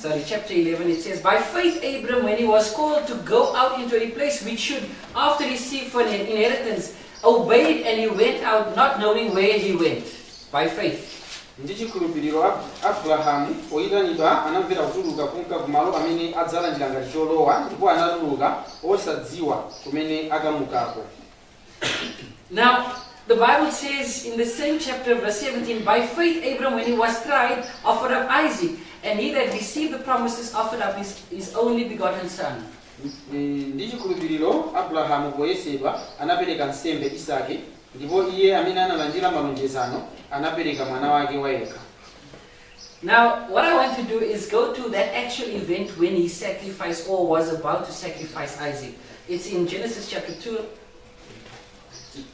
sorry, chapter 11, it says, "By faith Abram, when he was called to go out into a place which should after receive for an inheritance, obeyed, and he went out not knowing where he went." By faith. Ndi chikhulupiriro Abrahamu poyitanidwa anamvera kutuluka kunka kumalo amene adzalandira ngati cholowa, ndipo anatuluka osadziwa kumene akamukako. Now, the Bible says in the same chapter, verse 17, "By faith Abram, when he was tried, offered up Isaac, and he that received the promises offered up his only begotten son." Ndi chikhulupiriro Abrahamu poyesedwa anapereka nsembe Isake, ndipo iye amene analandira malonjezano anapereka mwana wake wayekha. Now, what I want to do is go to that actual event when he sacrificed or was about to sacrifice Isaac. It's in Genesis chapter 2,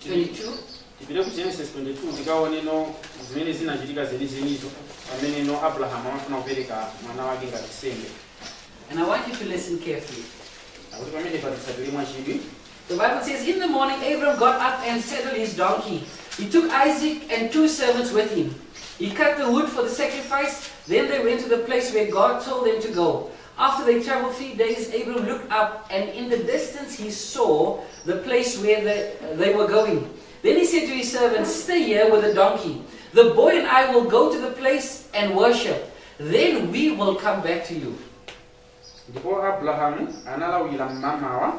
22. Tipite ku Genesis 22, tikaoneno zimene zinachitika zenizenizo pameneno Abrahamu amafuna kupereka mwana wake ngati nsembe. And I want you to listen carefully. Akuti pamene patitsatire mwachidwi. The Bible says, "In the morning, Abram got up and saddled his donkey. He took Isaac and two servants with him. He cut the wood for the sacrifice. Then they went to the place where God told them to go. After they traveled 3 days, Abram looked up, and in the distance he saw the place where they were going. Then he said to his servants, 'Stay here with the donkey. The boy and I will go to the place and worship. Then we will come back to you.'" Ndipo Abrahamu analawira mmamawa,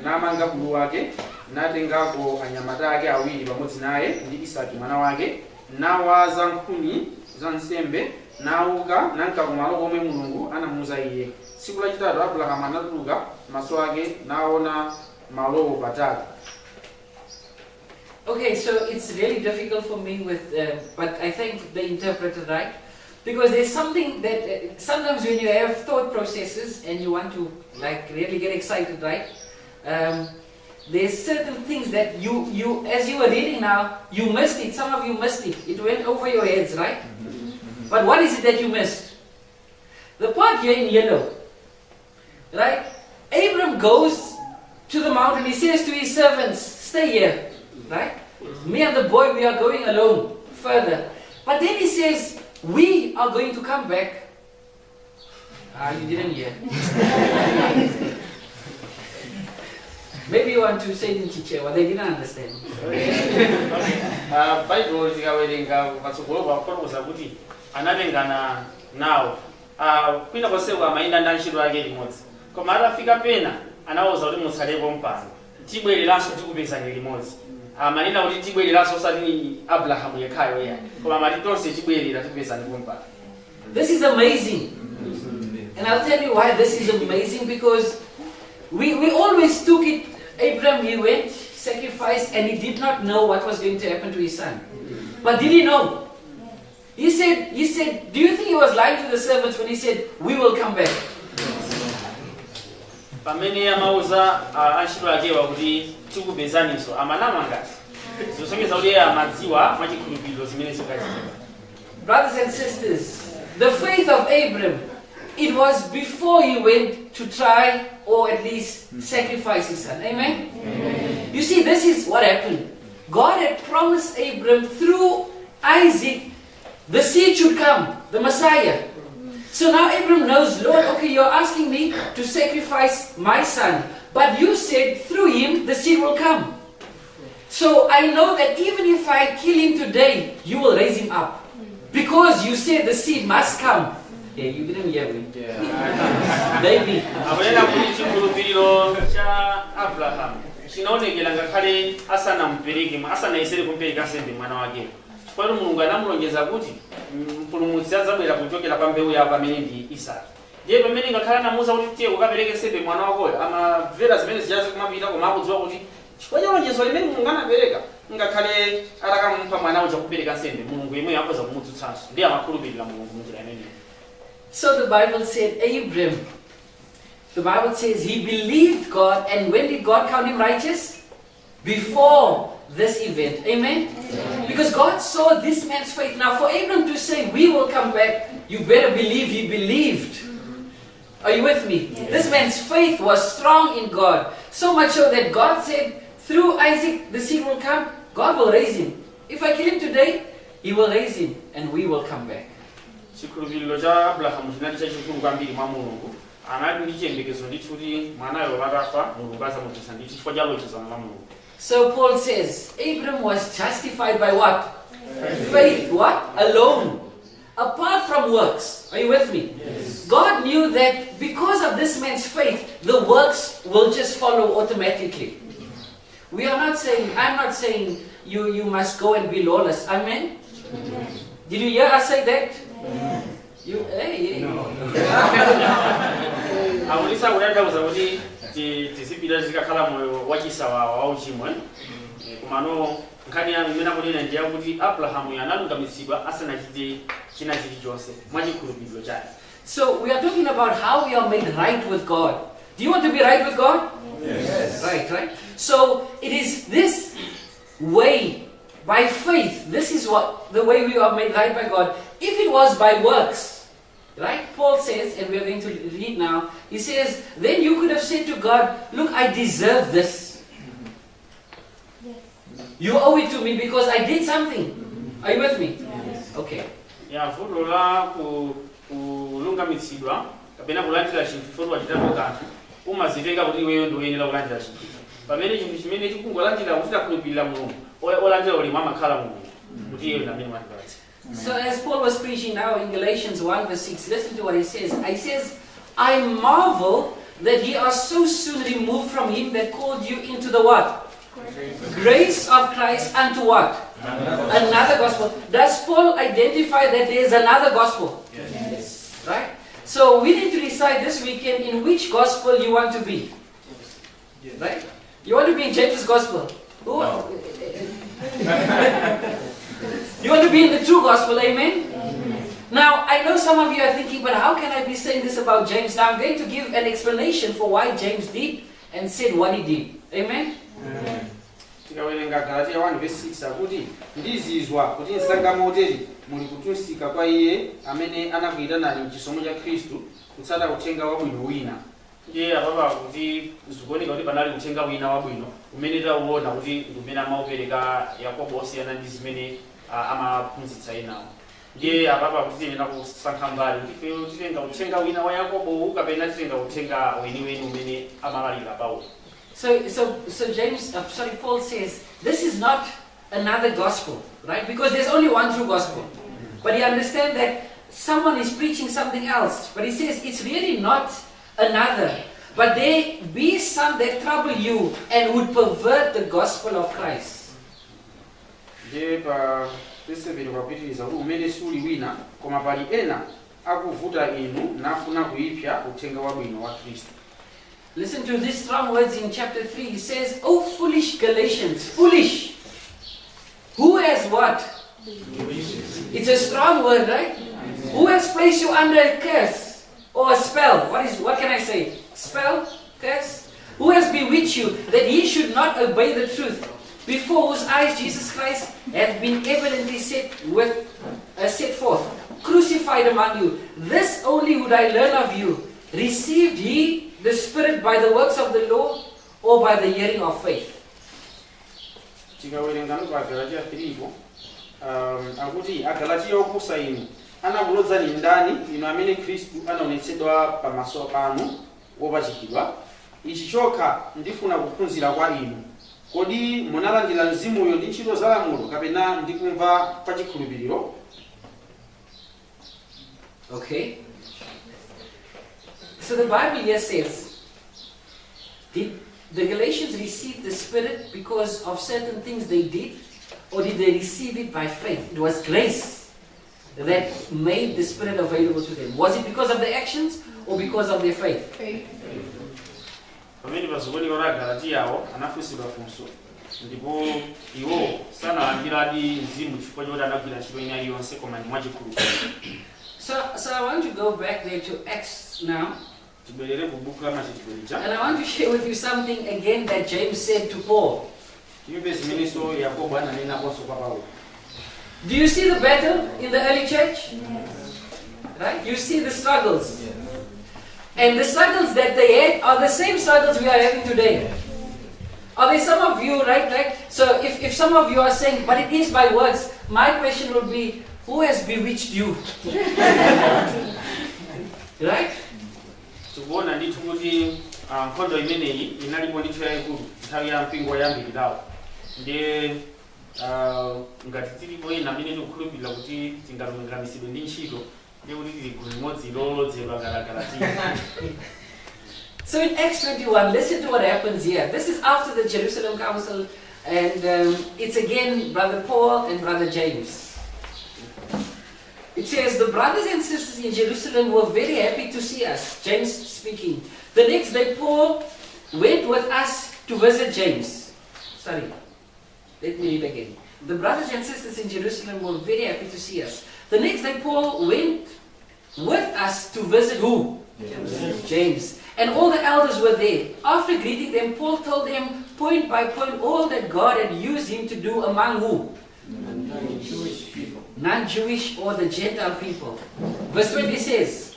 namanga bulu wake, natengako anyamata ake awiri pamodzi naye ndi Isaki mwana wake, nawaza nkhuni za nsembe, nauka nanka kumalo komwe Mulungu anamuuza iye. Tsiku lachitatu Abrahamu anatuluka maso ake naona malowo patali. Okay, so it's really difficult for me with, but I thank the interpreter, right? Because there's something that sometimes when you have thought processes and you want to like really get excited, right? There's certain things that you, as you were reading now, you missed it. Some of you missed it. It went over your heads, right? But what is it that you missed? The part here in yellow, right? Abram goes to the mountain. He says to his servants, "Stay here," right? "Me and the boy, we are going alone further." But then he says, "We are going to come back." Ah, you didn't hear. Maybe you want to say it in Chichewa. They didn't understand. Ah, Baibulo tikawerenga patsogolo pakufotokoza kuti anatengana nawo. Ah, kwina konseko amayenda ndi antchito ake limodzi, koma atafika pena anawuza kuti mutsalepo mpano, tibwereranso tikupezani limodzi. Amanena kuti tibwereranso, osati ni Abrahamu yekhayo yayi, koma amati tonse tibwerera tikupezani pompano. This is amazing. And I'll tell you why this is amazing, because we always took it, Abraham, he went, sacrificed, and he did not know what was going to happen to his son. But did he know? He said, do you think he was lying to the servants when he said, "We will come back"? Pamene amauza antchito akewa kuti tikupezaninso, amanama ngati zosonyeza kuti iye amadziwa mwachikhulupiriro zimene zikachitika. Brothers and sisters, the faith of Abram, it was before he went to try or at least sacrifice his son. Amen? You see, this is what happened. God had promised Abram through Isaac the seed should come, the Messiah. So now Abram knows, "Lord, okay, you're asking me to sacrifice my son, but you said through him the seed will come. So I know that even if I kill him today, you will raise him up. Because you said the seed must come." Yeah, you didn't hear me. Maybe. Akunena kuti chikhulupiriro cha Abrahamu chinaonekera ngakhale asanamupereke, asanayesere kumupereka nsembe mwana wakeyo, chifukwa Mulungu anamulonjeza kuti mpulumutsi adzabwera kuchokera pa mbewu yako amene ndi Isake. Ndiye pamene ngakhale anamuwuza kuti tiye kukapereke nsembe mwana wakoyo, amamvera zimene zichazi kumapita, koma akudziwa kuti chifukwa cha lonjezo limene Mulungu anapereka, ngakhale atakamupha mwana uja kupereka nsembe, Mulungu yemweyo akhoza kumudzutsanso. Ndiye amakhulupirira Mulungu munjira imeneyo. So the Bible said, Abram, the Bible says he believed God, and when did God count him righteous? Before this event. Amen? Because God saw this man's faith. Now, for Abram to say, "We will come back," you better believe he believed. Are you with me? This man's faith was strong in God. So much so that God said, through Isaac, the seed will come. God will raise him. If I kill him today, he will raise him and we will come back. Chikhulupiriro cha Abrahamu chinali chachikulu kwambiri mwa Mulungu. Anali ndi chiyembekezo ndithu kuti mwanayo atafa Mulungu azamuukitsa ndithu chifukwa cha lonjezano la Mulungu. So Paul says, Abram was justified by what? Faith. What? Alone. Apart from works. Are you with me? Yes. God knew that because of this man's faith, the works will just follow automatically. We are not saying, I'm not saying you must go and be lawless. Amen? Did you hear us say that? You, hey, hey. No. Akuti sakutanthauza kuti tizipita tizikakhala moyo wachisawawa wauchimwe. Eh, komano nkhani yanu imene akunena ndi yakuti Abrahamu analungamitsidwa asanachite china chilichonse mwachikhulupiriro chake. So we are talking about how we are made right with God. Do you want to be right with God? Yes. Right? So it is this way, by faith, this is what the way we are made right by God. If it was by works, right? Paul says, and we are going to read now, he says, then you could have said to God, "Look, I deserve this. You owe it to me because I did something." Are you with me? Yes. Okay. Ya, vuto la kulungamitsidwa kapena kulandira chinthu chifukwa wachitapo kanthu, umazitenga kuti iweyo ndi woyenera kulandira chinthu, pamene chinthu chimene tikungolandira kuti takhulupirira Mulungu, olandira ulemu amakhala Mulungu kuti iyeyo ndi amene watipatsa. So as Paul was preaching now in Galatians 1 verse 6, listen to what he says. He says, "I marvel that ye are so soon removed from him that called you into the" what? "Grace of Christ unto" what? "Another gospel." Does Paul identify that there is another gospel? Yes. Right? So we need to decide this weekend in which gospel you want to be. Right? You want to be in James's gospel? Who? You want to be in the true gospel, amen? Now, I know some of you are thinking, "But how can I be saying this about James?" Now, I'm going to give an explanation for why James did and said what he did. Amen? Tikawerenga Galatiya 1 verse 6 akuti, ndizizwa kuti msanga motere muli kutunsika kwa iye amene anakuyitanani mchisomo cha Khristu kutsata uthenga wabwino wina. Ndiye apapa kuti zikuoneka kuti panali uthenga wina wabwino umene tauona kuti ndi umene amaupereka Yakobo, osiyana ndi zimene amaphunzitsa enawo. Ndiye apapa kuti tiyenera kusankha mbali kuti ifeyo titenga uthenga wina wa Yakobo kapena titenga uthenga weniweni umene amalalika Paulo. So James, sorry, Paul says, this is not another gospel, right? Because there's only one true gospel. But he understands that someone is preaching something else. But he says it's really not another. But there be some that trouble you and would pervert the gospel of Christ. Ndiye pa verse 7 kwapitiriza kuti umene suli wina koma pali ena akuvuta inu nafuna kuyipsa uthenga wabwino wa Khristu. Listen to these strong words in chapter 3. He says, "O foolish Galatians, foolish. Who has" what? It's a strong word, right? "Who has placed you under a curse or a spell?" What can I say? Spell? Curse? "Who has bewitched you that ye should not obey the truth, before whose eyes Jesus Christ hath been evidently set forth, crucified among you? This only would I learn of you. Received ye the Spirit by the works of the law or by the hearing of faith?" Tikawerenga pa Galatiya 3 akuti, agalatiya opusa inu, anakulodzani ndani inu amene Khristu anaonetsedwa pamaso panu wopachikidwa? Ichi chokha ndifuna kuphunzira kwa inu: kodi munalandira mzimuyo ndi ntchito za lamulo kapena ndi kumva kwa chikhulupiriro? Okay. So the Bible here says, did the Galatians receive the Spirit because of certain things they did, or did they receive it by faith? It was grace that made the Spirit available to them. Was it because of the actions or because of their faith? Faith. Pamene pazikuoneka kuti agalatiyawo anafunsidwa funso ndipo iwo sanalandiradi mzimu chifukwa choti anagwira ntchito ina iliyonse koma ndi mwachikhulupiriro. So I want to go back there to Acts now, Tibwerere ku buku la Machitidwe lija. And I want to share with you something again that James said to Paul. Timve zimenenso Yakobo ananenaponso kwa Paulo. Do you see the battle in the early church? Right? You see the struggles. And the struggles that they had are the same struggles we are having today. Are there some of you, right? Right? So if some of you are saying, "But it is by works," my question would be, who has bewitched you? Right? Tikuona ndithu kuti nkhondo imeneyi inalipo ndithu yayikulu nthawi ya mpingo woyambirirawo. Ndiye ngati tilipo ena amene tikukhulupirira kuti tingalungamisidwe ndi ntchito, ndiye kuti tili gulu limodzi lolodzedwa ngati Agalatiya. So in Acts 21, listen to what happens here. This is after the Jerusalem Council, and it's again Brother Paul and Brother James. It says, "The brothers and sisters in Jerusalem were very happy to see us." James speaking. "The next day, Paul went with us to visit James." Sorry, let me read again. "The brothers and sisters in Jerusalem were very happy to see us. The next day, Paul went with us to visit" who? James. James. "And all the elders were there. After greeting them, Paul told them point by point all that God had used him to do among" who? Jewish people. Non Jewish or the Gentile people. Verse 20 says,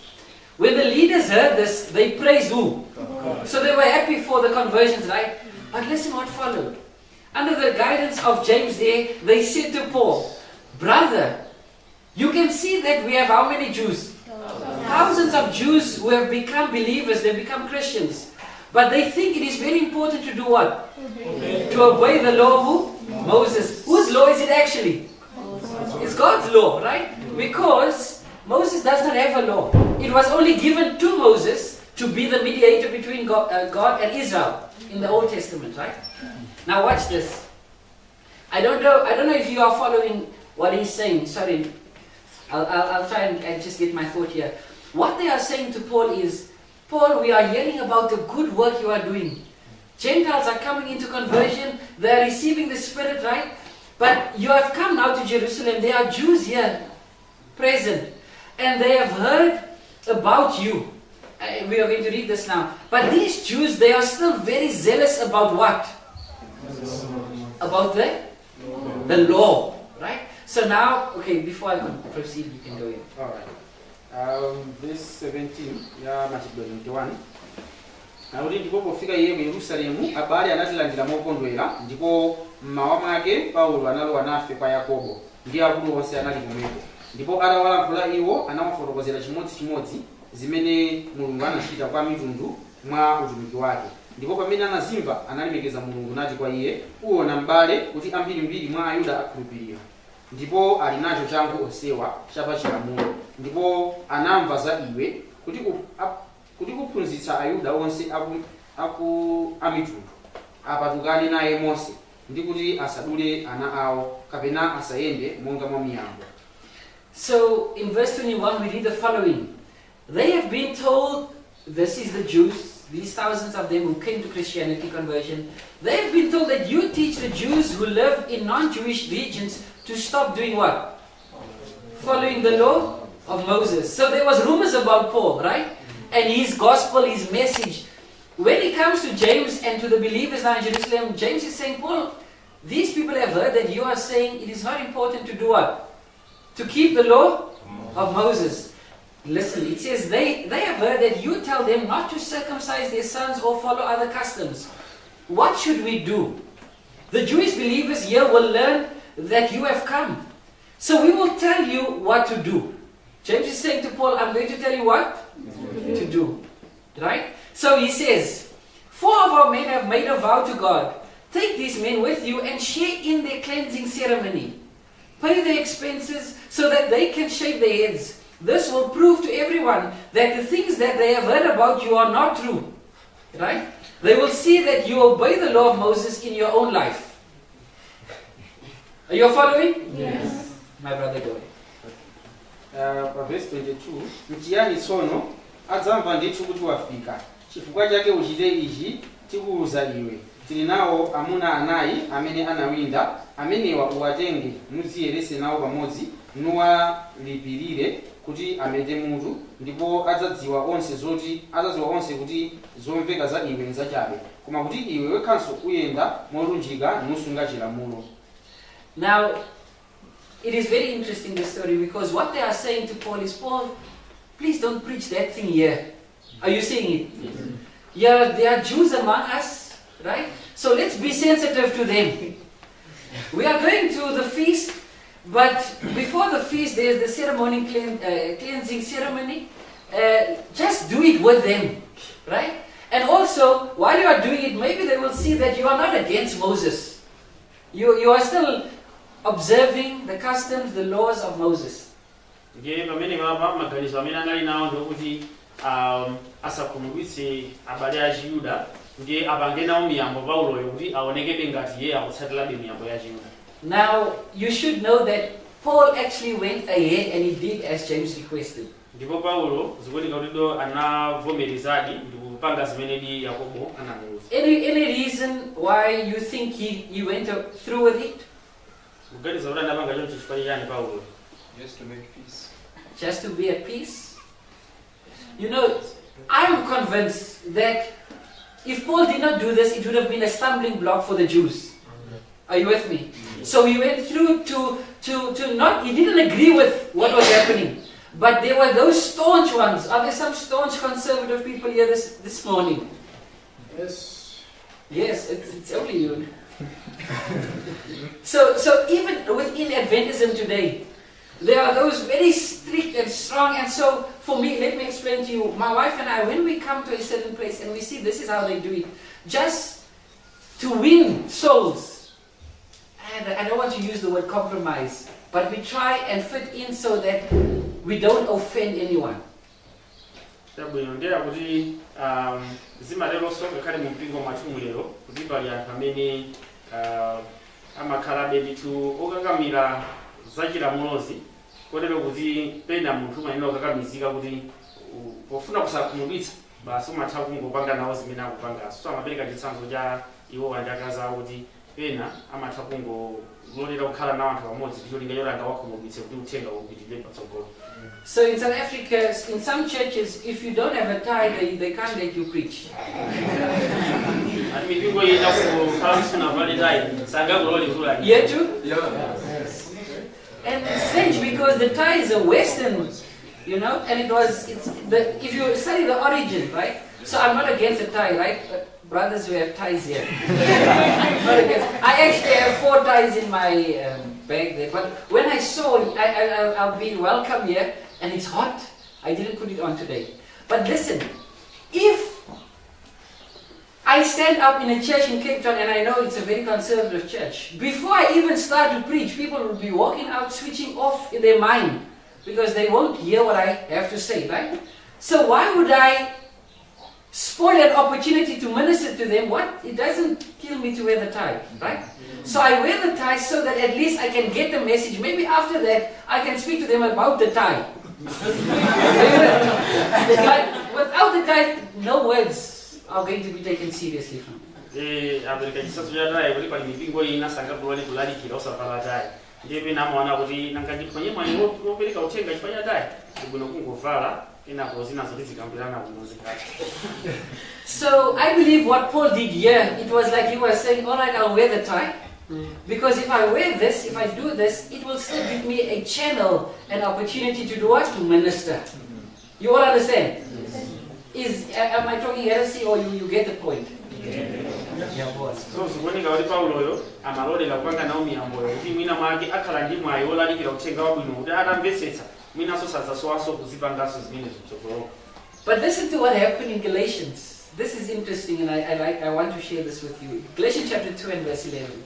"When the leaders heard this, they praised" who? God. So they were happy for the conversions, right? But listen what followed. Under the guidance of James there, they said to Paul, "Brother, you can see that we have" how many Jews? Thousands of Jews who have become believers, they become Christians. But they think it is very important to do what? To obey the law of who? Moses. Whose law is it actually? It's God's law, right? Because Moses does not have a law. It was only given to Moses to be the mediator between God and Israel in the Old Testament, right? Now watch this. I don't know if you are following what he's saying. Sorry. I'll try and just get my thought here. What they are saying to Paul is, "Paul, we are hearing about the good work you are doing. Gentiles are coming into conversion. They are receiving the Spirit, right? But you have come now to Jerusalem. There are Jews here present. And they have heard about you." We are going to read this now. "But these Jews, they are still very zealous about" what? About the law, right? So now, okay, before I can proceed, you can go in. Alright. Verse 17 ya Machitidwe 21 akuti, ndipo pofika iye ku Yerusalemu, abale anatilandira mokondwera. Ndipo mmawa mwake Paulo analowa nafe kwa Yakobo, ndi akulu onse anali pomwepo. Ndipo atawalankhula iwo, anawafotokozera chimodzimodzi zimene Mulungu anachita kwa mitundu mwa utumiki wake. Ndipo pamene anazimva, analemekeza Mulungu, nati kwa iye, uona m'bale, kuti ambirimbiri mwa Ayuda akhulupirira, ndipo ali nacho changu onsewa chapachilamulo. Ndipo anamva za iwe kuti kuphunzitsa Ayuda onse aku amitundu apatukane naye Mose, ndi kuti asadule ana awo kapena asayende monga mwa miyambo. So in verse 21, we read the following. "They have been told," this is the Jews, these thousands of them who came to Christianity conversion, "they have been told that you teach the Jews who live in non Jewish regions to stop doing" what? Following the law of Moses. So there was rumors about Paul, right? And his gospel, his message. When it comes to James and to the believers now in Jerusalem, James is saying, "Paul, these people have heard that you are saying it is not important to do" what? To keep the law of Moses. Listen, it says they have heard that you tell them not to circumcise their sons or follow other customs. What should we do? The Jewish believers here will learn that you have come. So we will tell you what to do." James is saying to Paul, "I'm going to tell you what to do." Right? So he says, "Four of our men have made a vow to God. Take these men with you and share in their cleansing ceremony. Pay the expenses so that they can shave their heads. This will prove to everyone that the things that they have heard about you are not true." Right? "They will see that you obey the law of Moses in your own life." Are you following? Yes. My brother, go ahead. Pa verse 22, nchiyani tsono? Adzamva ndithu kuti wafika. Chifukwa chake uchite ichi tikuwuza iwe. Tili nawo amuna anayi amene anawinda. Amenewa uwatenge, nudziyeretse nawo pamodzi, nuwalipirire kuti amete mutu, ndipo adzadziwa onse kuti zomveka za iwe nzachabe, koma kuti iwe wekhanso uyenda molunjika nusunga chilamulo. Now, it is very interesting, the story, because what they are saying to Paul is, "Paul, please don't preach that thing here." Are you seeing it? Yeah, there are Jews among us, right? So let's be sensitive to them. We are going to the feast, but before the feast, there's the ceremony, cleansing ceremony. Just do it with them, right? And also, while you are doing it, maybe they will see that you are not against Moses. You are still observing the customs, the laws of Moses. Ndiye pamene papa maganizo amene anali nawo ndikuti asakhumudwitse abale a Chiyuda, ndiye apange nawo miyambo Pauloyo kuti aonekebe ngati iye akutsatirabe miyambo ya Chiyuda. Now, you should know that Paul actually went ahead and he did as James requested. Ndipo Paulo zikuoneka kuti do anavomerezadi ndikupanga zimenedi Yakobo anamuwuza. Any reason why you think he went through with it? Kuganiza kuti anapanga choncho chifukwa chani Paulo? Just to make peace. Just to be at peace? I'm convinced that if Paul did not do this, it would have been a stumbling block for the Jews. Are you with me? So he went through to not, he didn't agree with what was happening. But there were those staunch ones. Are there some staunch conservative people here this morning? Yes. Yes, it's only you. So even within Adventism today, there are those very strict and strong. And so, for me, let me explain to you, my wife and I, when we come to a certain place and we see this is how they do it, just to win souls, and I don't want to use the word compromise, but we try and fit in so that we don't offend anyone. Chabwino, ndiye kuti zimateronso ngakhale mu mpingo mwathu lero kuti pali anthu amene amakhalabe ndithu okakamira zachilamulozi, kotero kuti pena munthu umayenera kukakamizika kuti pofuna kusakhumudwitsa basi umatha kungopanga nawo zimene akupangaso. So amapereka chitsanzo cha iwo ndi akazi awo kuti pena amatha kungololera kukhala nawo anthu pamodzi ndi cholinga choti angawakhumudwitse kuti uthenga upitirire patsogolo. So in South Africa, in some churches, if you don't have a tie, they can't let you preach. Ati mipingo ina kukhala musunavale tayi sangakulole kulalikira. Here too? Yeah. Yes. And it's strange because the tie is a Western, and if you study the origin, right? So I'm not against the tie, right? Brothers who have ties here. Not against. I actually have four ties in my bag there. But when I saw, I'll be welcome here, and it's hot. I didn't put it on today. But listen, if I stand up in a church in Cape Town, and I know it's a very conservative church, before I even start to preach, people will be walking out, switching off in their mind, because they won't hear what I have to say, right? So why would I spoil an opportunity to minister to them? What? It doesn't kill me to wear the tie, right? So I wear the tie so that at least I can get the message. Maybe after that, I can speak to them about the tie. But without the tie, no words are going to be taken seriously from me. Apereka chitsanzo cha tayi kuti pali mipingo ina sangakulole kulalikira osavala tayi, ndiye pena amaona kuti nanga ndiphonye mwayi wopereka uthenga chifukwa cha tayi, ndibwino kungovala, kenako zinazo tizikambirana kuno zikati. So I believe what Paul did here, it was like he was saying, "All right, I'll wear the tie. Because if I wear this, if I do this, it will still give me a channel, an opportunity to do what? To minister." You all understand? Am I talking heresy or you get the point? Yeah, boss. So zikuoneka kuti Pauloyo amalolera kupanga nawo miyamboyo kuti mwina mwake akhala ndi mwayi wolalikira uthenga wabwino kuti atamvetsetsa mwinanso sadzasowanso kuzipanganso zimene zikutsogoloko. But listen to what happened in Galatians. This is interesting and I want to share this with you. Galatians chapter 2 and verse 11.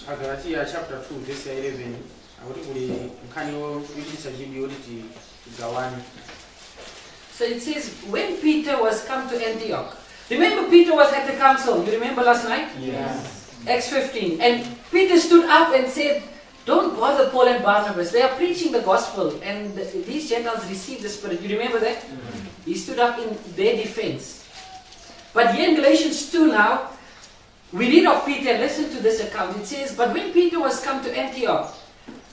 Agalatiya chapter 2 verse ya 11 akuti kuli nkhani yochititsa chidwi yoti tigawane. So it says, when Peter was come to Antioch. Remember, Peter was at the council. You remember last night? Yes. Acts 15. And Peter stood up and said, "Don't bother Paul and Barnabas. They are preaching the gospel. And these Gentiles received the Spirit." You remember that? He stood up in their defense. But here in Galatians 2 now, We read of Peter, and listen to this account. It says, "But when Peter was come to Antioch,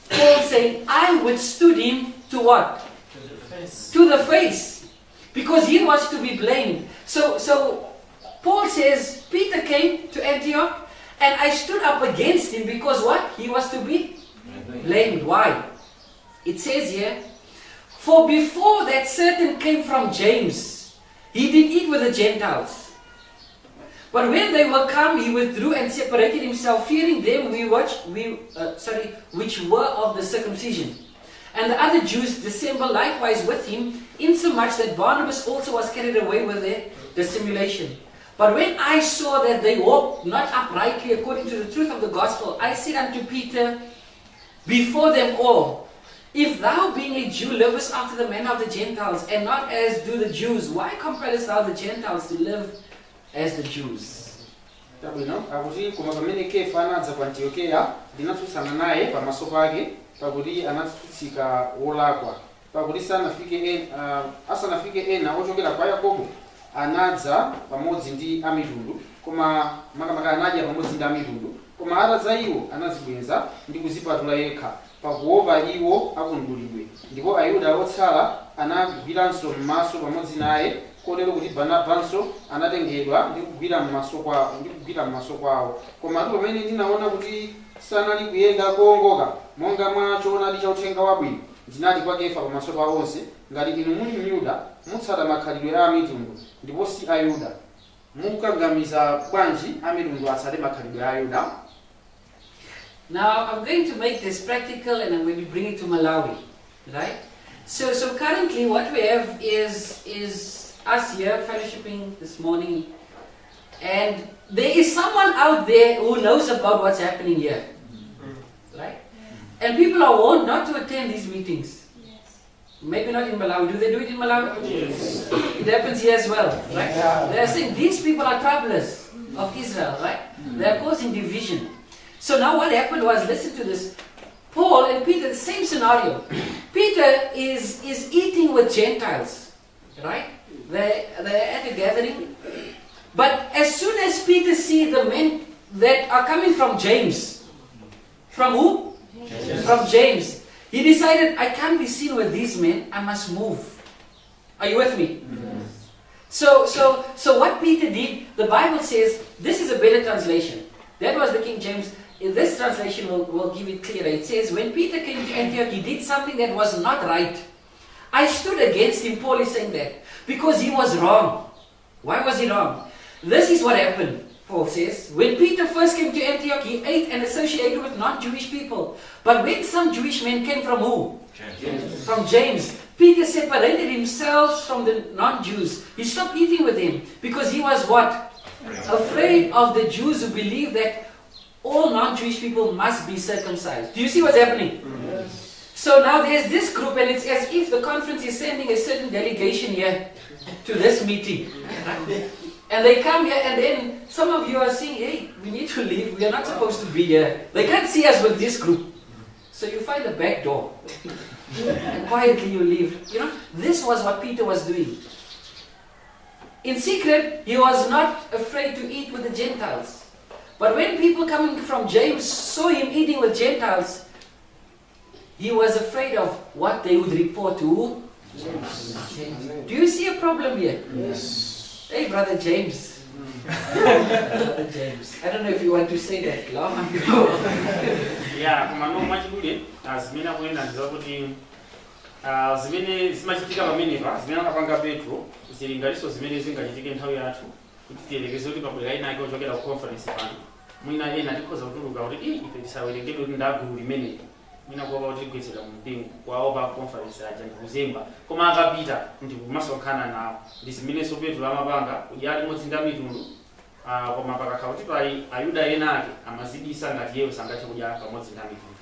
Paul saying, I withstood him to what? To the face. To the face. Because he was to be blamed. So Paul says, Peter came to Antioch and I stood up against him because what? He was to be blamed. Why? It says here, "For before that certain came from James, he did eat with the Gentiles. But when they were come, he withdrew and separated himself, fearing them which were of the circumcision. And the other Jews dissembled likewise with him, insomuch that Barnabas also was carried away with their dissimulation. But when I saw that they walked not uprightly according to the truth of the gospel, I said unto Peter before them all, If thou, being a Jew, livest after the manner of the Gentiles, and not as do the Jews, why compellest thou the Gentiles to live as the Jews?" Tabwino, akuti koma pamene Kefa anadza ku Antiokeya, ndinatsutsana naye pamaso pake, pakuti anatsutsika wolakwa, pakuti asanafike ena ochokera kwa Yakobo anadza pamodzi ndi amitundu, koma makamaka anadya pamodzi ndi amitundu, koma atadza iwo anadzibweza ndi kuzipatula yekha, pakuopa iwo akumdulidwe. Ndipo Ayuda otsala anagwiranso m'maso pamodzi naye, kotero kuti Barnabanso anatengedwa ndi kugwira m'maso kwawo. Komatu pamene ndinaona kuti sanali kuyenda kowongoka monga mwa choonadi cha uthenga wabwino, ndinati kwa Kefa pamaso pa onse, ngati inu muli Myuda, mutsata makhalidwe a amitundu ndipo si Ayuda, mukakamiza bwanji amitundu atsate makhalidwe a Ayuda? Now, I'm going to make this practical and I'm going to bring it to Malawi, right? So currently what we have is us here fellowshipping this morning, and there is someone out there who knows about what's happening here, right? And people are warned not to attend these meetings. Maybe not in Malawi. Do they do it in Malawi? Yes. It happens here as well, right? They are saying these people are troublers of Israel, right? They are causing division. So now what happened was, listen to this. Paul and Peter, the same scenario. Peter is eating with Gentiles, right? They're at a gathering. But as soon as Peter sees the men that are coming from James, from who? James. From James. He decided, "I can't be seen with these men, I must move." Are you with me? Yes. So what Peter did, the Bible says, this is a better translation. That was the King James. In this translation will give it clearer. It says, when Peter came to Antioch, he did something that was not right. I stood against him, Paul is saying that, because he was wrong. Why was he wrong? This is what happened, Paul says. When Peter first came to Antioch, he ate and associated with non-Jewish people. But when some Jewish men came from who? James. From James, Peter separated himself from the non-Jews. He stopped eating with them because he was what? Afraid of the Jews who believed that all non-Jewish people must be circumcised. Do you see what's happening? Yes. So now there's this group, and it's as if the conference is sending a certain delegation here to this meeting. And they come here, and then some of you are saying, "Hey, we need to leave. We are not supposed to be here. They can't see us with this group." So you find the back door. And quietly you leave. This was what Peter was doing. In secret, he was not afraid to eat with the Gentiles. But when people coming from James saw him eating with Gentiles, he was afraid of what they would report to who? James. James. Do you see a problem here? Yes. Hey, Brother James. Brother James. I don't know if you want to say that long ago. Ya, koma no mwachidule zimene akuyenda ndizakuti zimene zimachitika pamenepa, zimene anapanga Petro zili ngatinso zimene zingachitike nthawi yathu, kuti tiyelekeze kuti pabwera ena ake ochokera ku conference pano, mwina ena tikhoza kutuluka kuti "Ii, ife tisawerengedwe kuti ndagulu limeneli," mwina kuopa kuti tigwetsera mu mpingo kwawo pa conference aja ndikuzemba, koma akapita ndikumasonkhana nawo. Ndi zimenenso Petro amapanga, kudya limodzi ndi amitundu, koma pakakhala kuti pali Ayuda ena ake amazibisa ngati iyeyo sangathe kudya pamodzi ndi amitundu.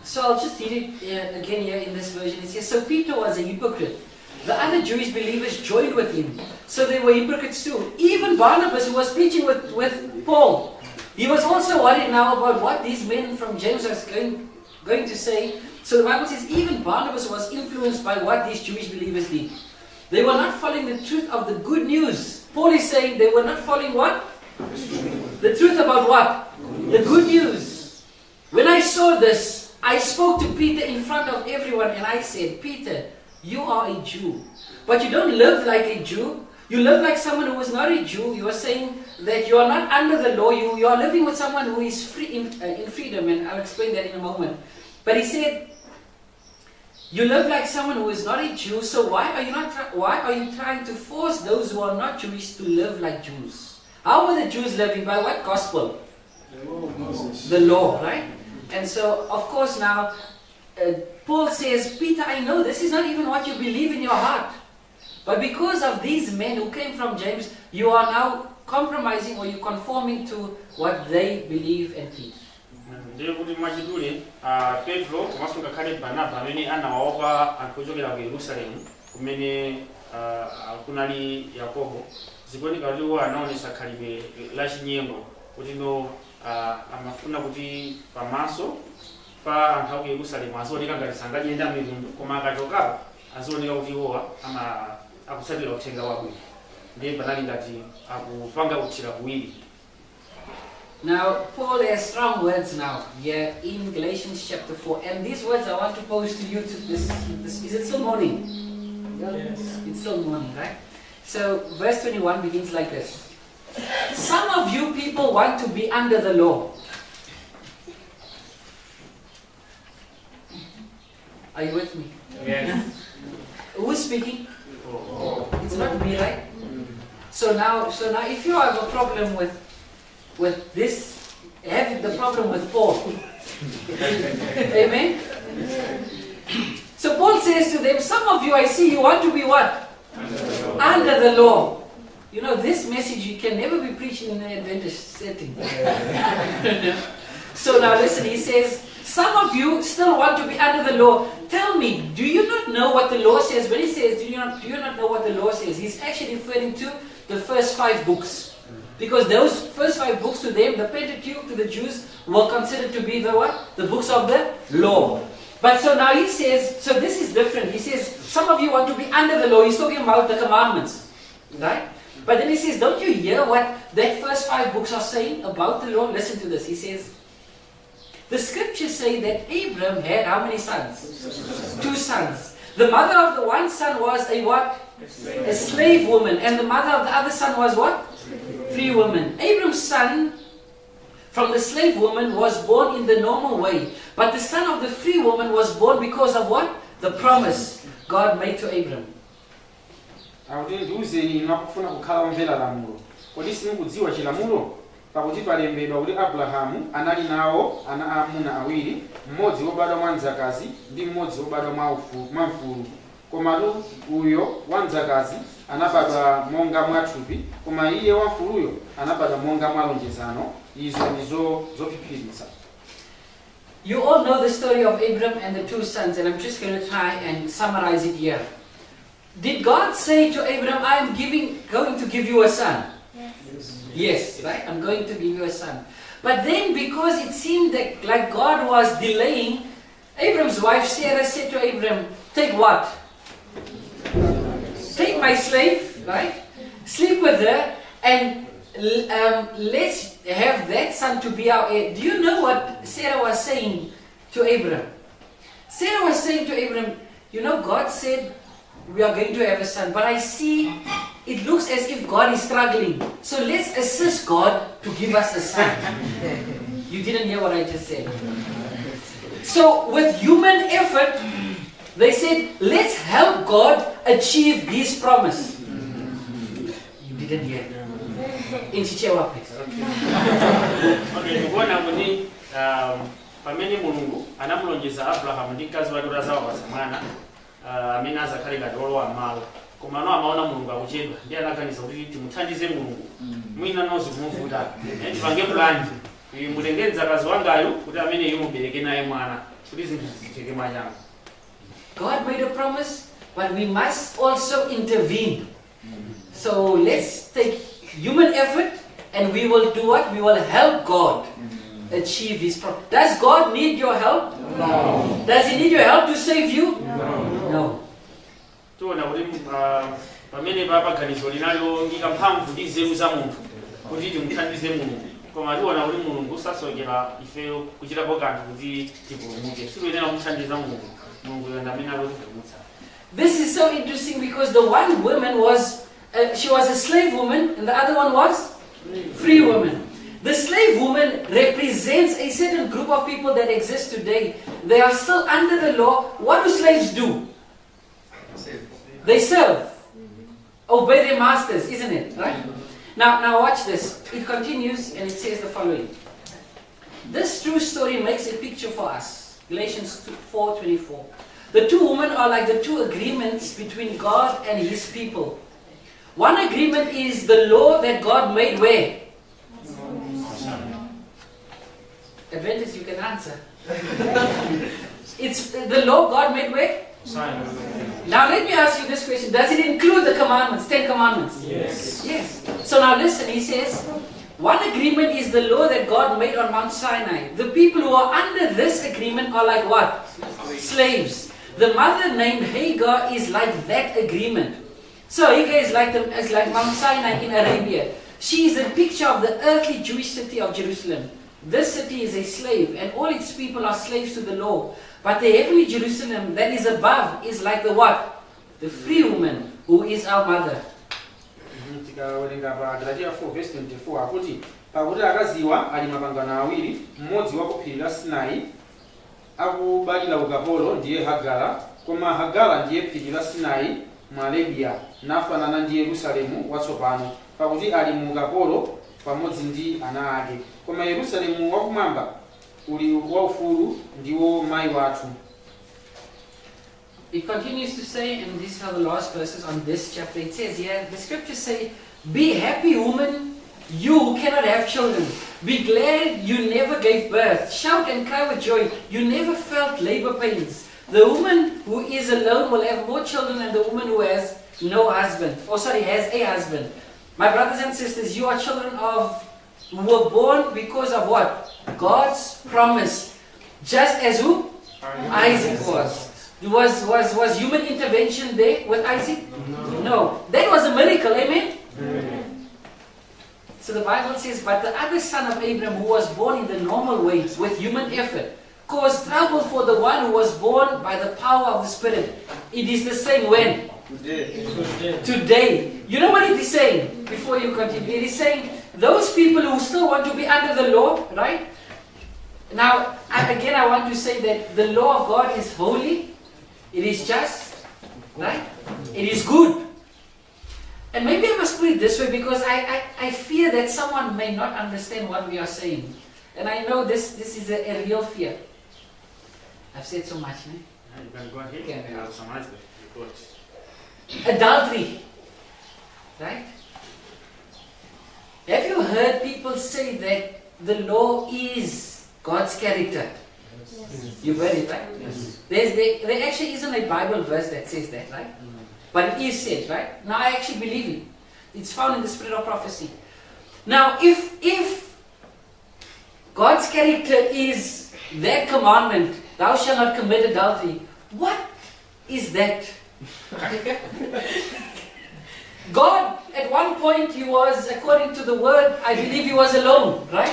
So I'll just read it again here in this version. It says, "So Peter was a hypocrite. The other Jewish believers joined with him. So they were hypocrites too. Even Barnabas, who was preaching with Paul, he was also worried now about what these men from James are going to say. So the Bible says even Barnabas was influenced by what these Jewish believers did. They were not following the truth of the good news." Paul is saying they were not following what? The truth about what? The good news. When I saw this, I spoke to Peter in front of everyone and I said, "Peter, you are a Jew, but you don't live like a Jew. You live like someone who is not a Jew. You are saying that you are not under the law. You are living with someone who is free in freedom," and I'll explain that in a moment. But he said, "You live like someone who is not a Jew, so why are you not? Why are you trying to force those who are not Jewish to live like Jews? How were the Jews living? By what gospel?" The law of Moses. The law, right? And so, of course, now Paul says, "Peter, I know this is not even what you believe in your heart. But because of these men who came from James, you are now compromising or you're conforming to what they believe and teach." Ndiye kuti mwachidule Petro komanso ngakhale Barnaba amene anawaopa anthu ochokera ku Yerusalemu kumene kunali Yakobo, zikuoneka kuti iwo anaonesa khalidwe la chinyengo kuti no amafuna kuti pamaso pa anthu aku Yerusalemu azioneka ngati sangadyenda mitundu, koma akachokapo azioneka kuti iwowa ama akutsatira uthenga wabwino. Ndiye panali ngati akupanga kuthira kuwiri. Now, Paul has strong words now here in Galatians chapter 4. And these words I want to pose to you to this. Is it still morning? Yes. It's still morning, right? So, verse 21 begins like this: "Some of you people want to be under the law." Are you with me? Yes. Who's speaking? It's not me, right? So now, if you have a problem with this, have the problem with Paul. Amen. So Paul says to them, "Some of you, I see you want to be what? Under the law." You know, this message you can never be preached in an Adventist setting. So now listen, he says, "Some of you still want to be under the law. Tell me, do you not know what the law says?" When he says, do you not know what the law says?" He's actually referring to the first five books. Because those first five books to them, the Pentateuch to the Jews, were considered to be the what? The books of the law. But so now he says, so this is different. He says, "Some of you want to be under the law." He's talking about the commandments. Right? But then he says, "Don't you hear what that first five books are saying about the law?" Listen to this. He says, "The scriptures say that Abram had how many sons? Two sons. The mother of the one son was a what? A slave woman. And the mother of the other son was what? Free woman. Abram's son from the slave woman was born in the normal way. But the son of the free woman was born because of what? The promise God made to Abram." Akuti, ndiwuzeni inu akufuna kukhala omvera lamulo, kodi simukudziwa chilamulo? Pakuti palembedwa kuti Abrahamu anali nawo ana aamuna awiri, mmodzi wobadwa mwa mdzakazi ndi mmodzi wobadwa mwa mfulu. Komatu uyo wa mdzakazi anabadwa monga mwa thupi, koma iye wamfuluyo anabadwa monga mwa lonjezano. Izo ndizo zophiphiritsa. You all know the story of Abram and the two sons, and I'm just going to try and summarize it here. Did God say to Abram, "I am going to give you a son"? Yes. Yes, right? "I'm going to give you a son." But then, because it seemed that like God was delaying, Abram's wife Sarah said to Abram, "Take what? Take my slave, right? Sleep with her, and let's have that son to be our heir." Do you know what Sarah was saying to Abram? Sarah was saying to Abram, "You know, God said we are going to have a son, but I see it looks as if God is struggling. So let's assist God to give us a son." You didn't hear what I just said. So, with human effort, they said, "Let's help God achieve His promise." You didn't hear. In Chichewa, please. Okay, ndikuona kuti pamene Mulungu anamulonjeza Abrahamu ndi mkazi wake kuti azawapatsa mwana amene azakhale ngati olowa malo, koma no amaona Mulungu akuchedwa, ndiye anaganiza kuti timuthandize Mulungu, mwina nozi kumuvuta. Tipange plan, mutenge mdzakazi wangayo kuti amene iye mubereke naye mwana kuti zinthu zitheke mwachangu. God made a promise, but we must also intervene. So let's take human effort and we will do what? We will help God achieve His promise. Does God need your help? No. Does He need your help to save you? No. No. Tiona kuti pamene papa ganizo linali loyika mphamvu ndi nzeru za munthu kuti timuthandize Mulungu. Koma tiona kuti Mulungu sasokera ifeyo kuchitapo kanthu kuti tipulumuke. Sikuyenera kumuthandiza Mulungu. Mulungu ndi amene akutipulumutsa. This is so interesting because the one woman was, she was a slave woman, and the other one was free woman. The slave woman represents a certain group of people that exist today. They are still under the law. What do slaves do? They serve. Obey their masters, isn't it? Right? Now watch this. It continues and it says the following. This true story makes a picture for us. Galatians 4:24. The two women are like the two agreements between God and his people. One agreement is the law that God made where? Adventist, you can answer. It's the law God made where? Now let me ask you this question. Does it include the commandments, 10 commandments? Yes. Yes. So now listen, he says, one agreement is the law that God made on Mount Sinai. The people who are under this agreement are like what? Slaves. The mother named Hagar is like that agreement. So Hagar is like Mount Sinai in Arabia. She is a picture of the earthly Jewish city of Jerusalem. This city is a slave, and all its people are slaves to the law. But the heavenly Jerusalem that is above is like the what? The free woman who is our mother. Tikawerenga pa Galatiya 4 verse 24, akuti, pakuti akaziwa ali mapangano awiri: mmodzi wa ku phiri la Sinai, akubalira ukapolo, ndiye Hagara. Koma Hagara ndiye phiri la Sinai mu Arabiya, nafanana ndi Yerusalemu watsopano, pakuti ali mu ukapolo pamodzi ndi ana ake. Koma Yerusalemu wakumwamba uli waufulu, ndiwo mayi wathu. It continues to say, and these are the last verses on this chapter. It says here, the scriptures say, "Be happy, woman, you who cannot have children. Be glad you never gave birth. Shout and cry with joy. You never felt labor pains. The woman who is alone will have more children than the woman who has no husband." Oh, sorry, has a husband. My brothers and sisters, you are children of who were born because of what? God's promise. Just as who? Isaac was. Was human intervention there with Isaac? No. That was a miracle, amen? So the Bible says, "But the other son of Abraham, who was born in the normal way with human effort, caused trouble for the one who was born by the power of the Spirit." It is the same when? Today. Today. You know what it is saying? Before you continue, it is saying those people who still want to be under the law, right? Now, again, I want to say that the law of God is holy, it is just, right? It is good. And maybe I must put it this way because I fear that someone may not understand what we are saying. And I know this is a real fear. I've said so much, né? You can go ahead Yeah. and I'll summarize the report. Adultery. Right? Have you heard people say that the law is God's character? Yes. You've heard it, right? Yes. There actually isn't a Bible verse that says that, right? But it is said, right? Now I actually believe it. It's found in the Spirit of Prophecy. Now, if God's character is that commandment, "Thou shalt not commit adultery," what is that? God, at one point, he was, according to the word, I believe he was alone, right?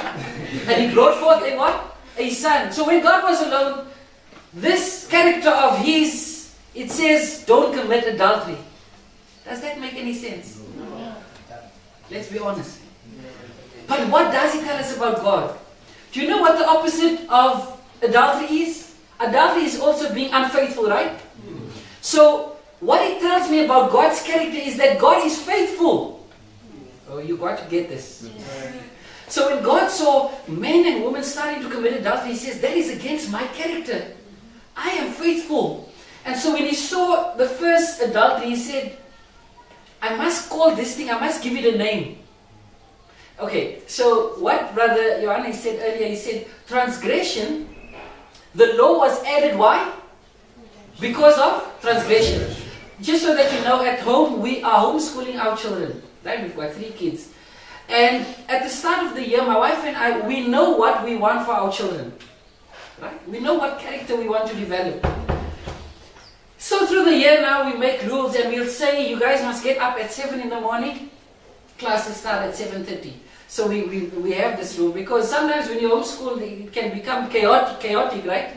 And he brought forth a what? A son. So when God was alone, this character of his, it says, "Don't commit adultery." Does that make any sense? No. Let's be honest. But what does it tell us about God? Do you know what the opposite of adultery is? Adultery is also being unfaithful, right? So, what it tells me about God's character is that God is faithful. Oh, you got to get this. So when God saw men and women starting to commit adultery, he says, "That is against my character. I am faithful." And so when he saw the first adultery, he said, "I must call this thing, I must give it a name." Okay, so what Brother Johannes said earlier, he said, transgression, the law was added, why? Because of transgression. Just so that you know, at home, we are homeschooling our children. Right? We've got 3 kids. And at the start of the year, my wife and I, we know what we want for our children. Right? We know what character we want to develop. So through the year now, we make rules and we'll say, "You guys must get up at 7 in the morning. Classes start at 7:30." So we have this rule because sometimes when you homeschool, it can become chaotic, right?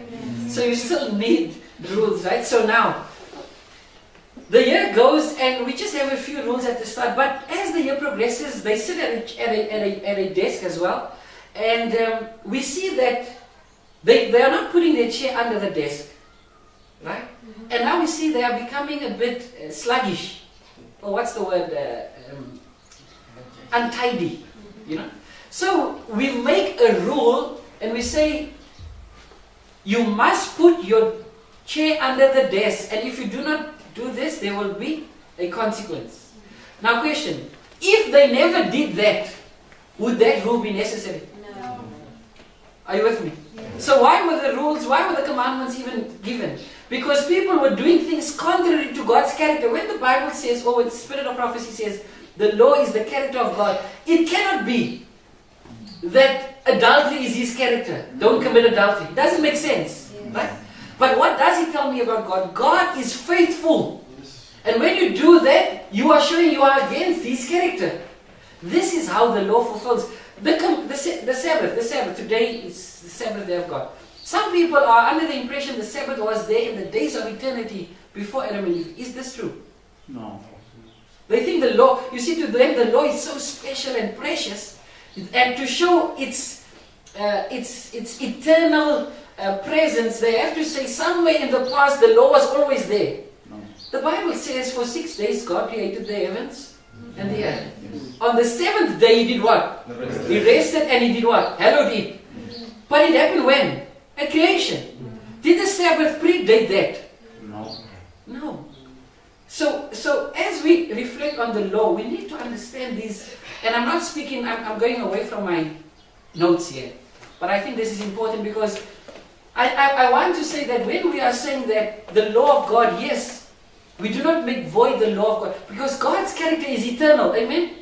So you still need rules, right? So now, the year goes and we just have a few rules at the start, but as the year progresses, they sit at a desk as well, and we see that they are not putting their chair under the desk, right? And now we see they are becoming a bit sluggish, or what's the word? Untidy. So we make a rule and we say, you must put your chair under the desk, and if you do not do this, there will be a consequence. Now, question: if they never did that, would that rule be necessary? No. Are you with me? So why were the rules, why were the commandments even given? Because people were doing things contrary to God's character. When the Bible says, or when the Spirit of prophecy says, the law is the character of God, it cannot be that adultery is his character. Don't commit adultery. It doesn't make sense. Right? But what does it tell me about God? God is faithful. And when you do that, you are showing you are against his character. This is how the law fulfills. The Sabbath, today is the Sabbath day of God. Some people are under the impression the Sabbath was there in the days of eternity before Adam and Eve. Is this true? No. They think the law, you see, to them the law is so special and precious, and to show its eternal presence, they have to say somewhere in the past the law was always there. No. The Bible says for 6 days God created the heavens and the earth. On the seventh day he did what? He rested and he did what? Hallowed it. But it happened when? At creation. Did the Sabbath predate that? No. No. So as we reflect on the law, we need to understand these. And I'm not speaking, I'm going away from my notes here. But I think this is important because I want to say that when we are saying that the law of God, yes, we do not make void the law of God because God's character is eternal. Amen?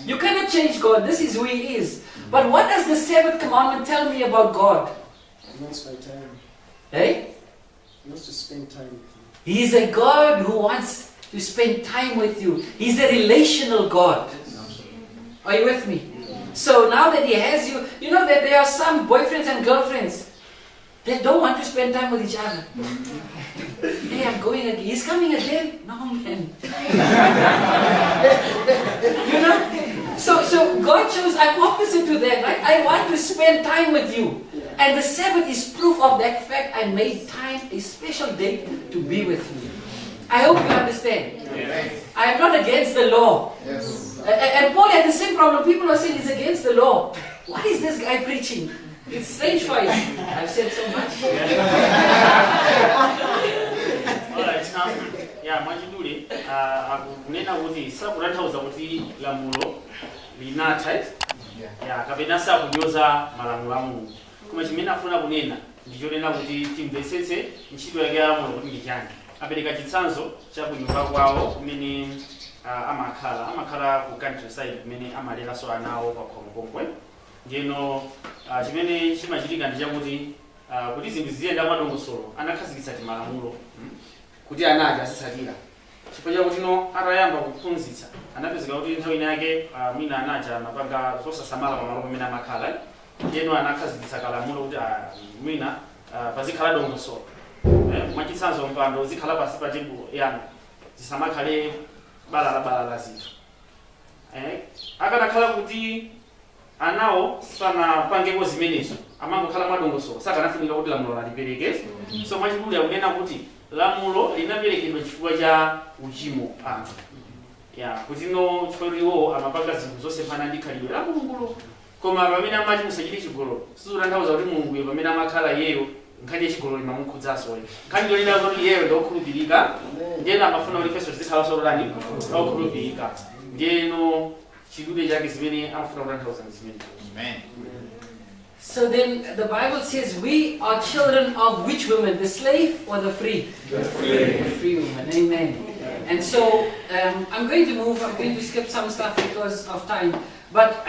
You cannot change God. This is who He is. But what does the Sabbath commandment tell me about God? He wants my time. Hey? He wants to spend time with you. He is a God who wants to spend time with you. He's a relational God. Are you with me? So now that He has you, you know that there are some boyfriends and girlfriends that don't want to spend time with each other. Hey, I'm going again. He's coming again. No, man. So God shows I'm opposite to that, right? I want to spend time with you. And the Sabbath is proof of that fact. I made time, a special day to be with you. I hope you understand. I am not against the law. And Paul had the same problem. People are saying he's against the law. What is this guy preaching? It's strange for him. I've said so much. Alright, ya mwachidule akunena kuti sakutanthauza kuti lamulo linatha, ya kapena sakunyoza malamulo a Mulungu, koma chimene afuna kunena ndichonena kuti timvetsetse ntchito yake ya lamulo kuti ndi chani. Apereka chitsanzo cha kunyumba kwawo kumene amakhala ku countryside kumene amaleranso ana awo pa khomo pomwe. Ndiyeno chimene chimachitika ndi chakuti kuti zinthu ziyenda mwadongosolo anakhazikitsa timalamulo kuti ana aja azitsatira, chifukwa chakuti no atayamba kuphunzitsa anapezeka kuti nthawi ina yake mwina ana aja amapanga zosasamala pamalo pamene amakhala. Ndiyeno anakhazikitsa kalamulo kuti mwina pazikhala dongosolo. Mwachitsanzo mpando uzikhala pasi pa tebulo yanu, zisamakhale balalabalala zinthu. Akanakhala kuti anawo sanapangeko zimenezo, amangokhala mwadongosolo, sakanafunika kuti lamulo lalipereke. So mwachidule akunena kuti lamulo linaperekedwa chifukwa cha uchimo anthu, ya kuti no chifukwa kuti iwo amapanga zinthu zosemphana ndi khalidwe la Mulungulo. Koma pamene amati musachite chigololo, sizotanthauza kuti Mulunguyo pamene amakhala iyeyo nkhani yachigololo imamukhudzaso. Nkhani yonena kuti iyeyo ndiokhulupirika, ndiyeno amafuna kuti ifenso tizikhalanso lani okhulupirika. Ndiyeno chidule chake zimene amafuna kutanthauza ndi zimene. So then the Bible says we are children of which woman? The slave or the free? The free. The free woman. Amen. And so I'm going to move, I'm going to skip some stuff because of time. But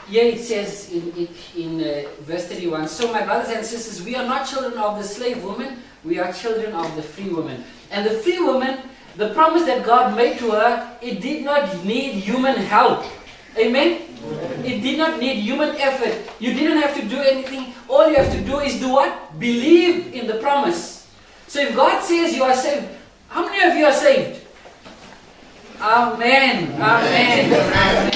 here it says in verse 31, "So my brothers and sisters, we are not children of the slave woman, we are children of the free woman." And the free woman, the promise that God made to her, it did not need human help. Amen? It did not need human effort. You didn't have to do anything. All you have to do is do what? Believe in the promise. So if God says you are saved, how many of you are saved? Amen. Amen. Amen.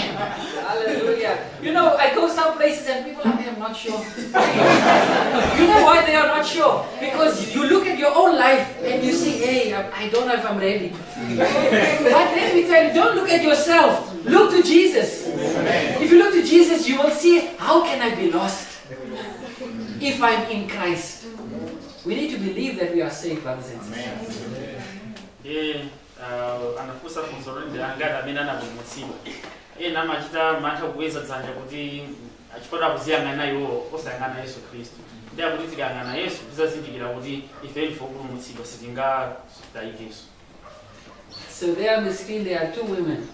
Hallelujah. You know, I go some places and people are, I'm not sure. You know why they are not sure? Because you look at your own life and you see, hey, I don't know if I'm ready. But let me tell you, don't look at yourself. Look to Jesus. If you look to Jesus, you will see, how can I be lost if I'm in Christ? We need to believe that we are saved, brothers and sisters. Ndiye anafunsa funso loti ndi angati amene anapulumutsidwa. Ena amachita mantha kukweza dzanja kuti achifuna kuziyang'ana iwo osayang'ana Yesu Khristu. Ndi akuti tikayang'ana Yesu tizazindikira kuti ife ndife opulumutsidwa, sitingatayikenso. So there on the screen there are two women,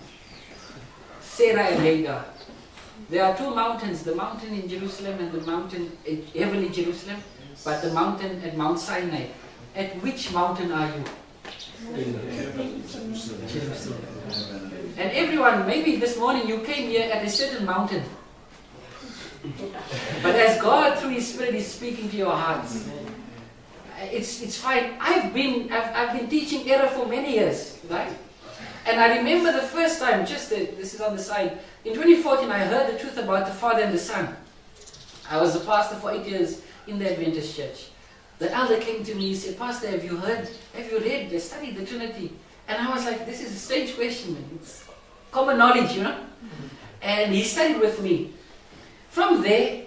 Sarah and Hagar. There are two mountains, the mountain in Jerusalem and the mountain at heavenly Jerusalem, but the mountain at Mount Sinai. At which mountain are you? Jerusalem. And everyone, maybe this morning you came here at a certain mountain. But as God through His Spirit is speaking to your hearts, it's fine. I've been teaching error for many years, right? And I remember the first time, this is on the side, in 2014 I heard the truth about the Father and the Son. I was a pastor for 8 years in the Adventist church. The elder came to me, he said, "Pastor, have you heard, have you read, studied the Trinity?" And I was like, "This is a strange question, man. It's common knowledge." And he studied with me. From there,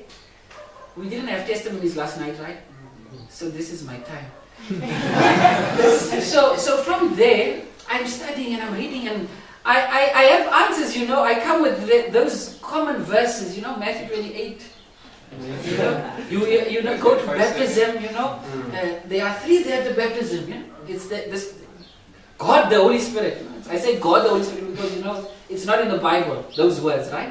we didn't have testimonies last night, right? So this is my time. So from there, I'm studying and I'm reading and I have answers. I come with those common verses, Matthew 28. You go to baptism. There are three there at the baptism, yeah? It's this God the Holy Spirit. I say God the Holy Spirit because it's not in the Bible, those words, right?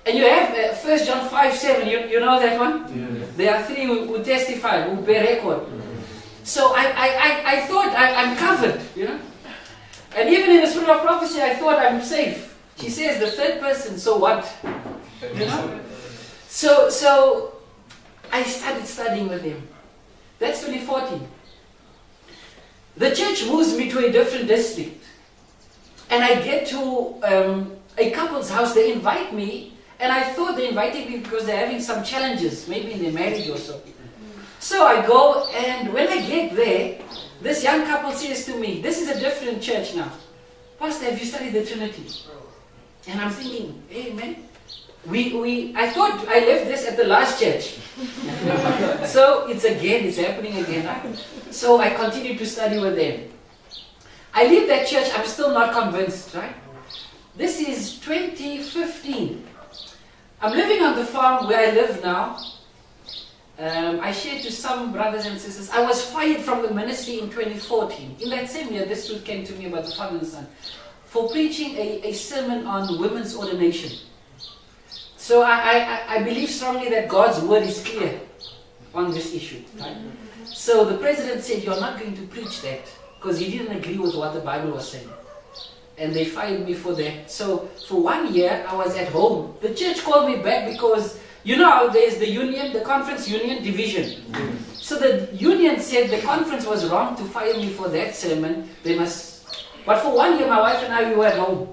And you have 1 John 5 7, you know that one? Yeah. There are three who testify, who bear record. So I thought I'm covered. And even in the spirit of prophecy, I thought I'm safe. She says the third person, so what? You know? So I started studying with him. That's 2014. The church moves me to a different district. And I get to a couple's house. They invite me. And I thought they invited me because they're having some challenges, maybe in their marriage or so. So I go, and when I get there, this young couple says to me, this is a different church now, "Pastor, have you studied the Trinity?" And I'm thinking, hey man, I thought I left this at the last church. So it's again, it's happening again. Right? So I continue to study with them. I leave that church, I'm still not convinced, right? This is 2015. I'm living on the farm where I live now. I shared to some brothers and sisters, I was fired from the ministry in 2014. In that same year, this truth came to me about the Father and Son, for preaching a sermon on women's ordination. So I believe strongly that God's word is clear on this issue. Right? So the president said, "You're not going to preach that," because he didn't agree with what the Bible was saying. And they fired me for that. So for one year, I was at home. The church called me back because, you know how there's the union, the conference union division. So the union said the conference was wrong to fire me for that sermon. They must. But for one year, my wife and I, we were at home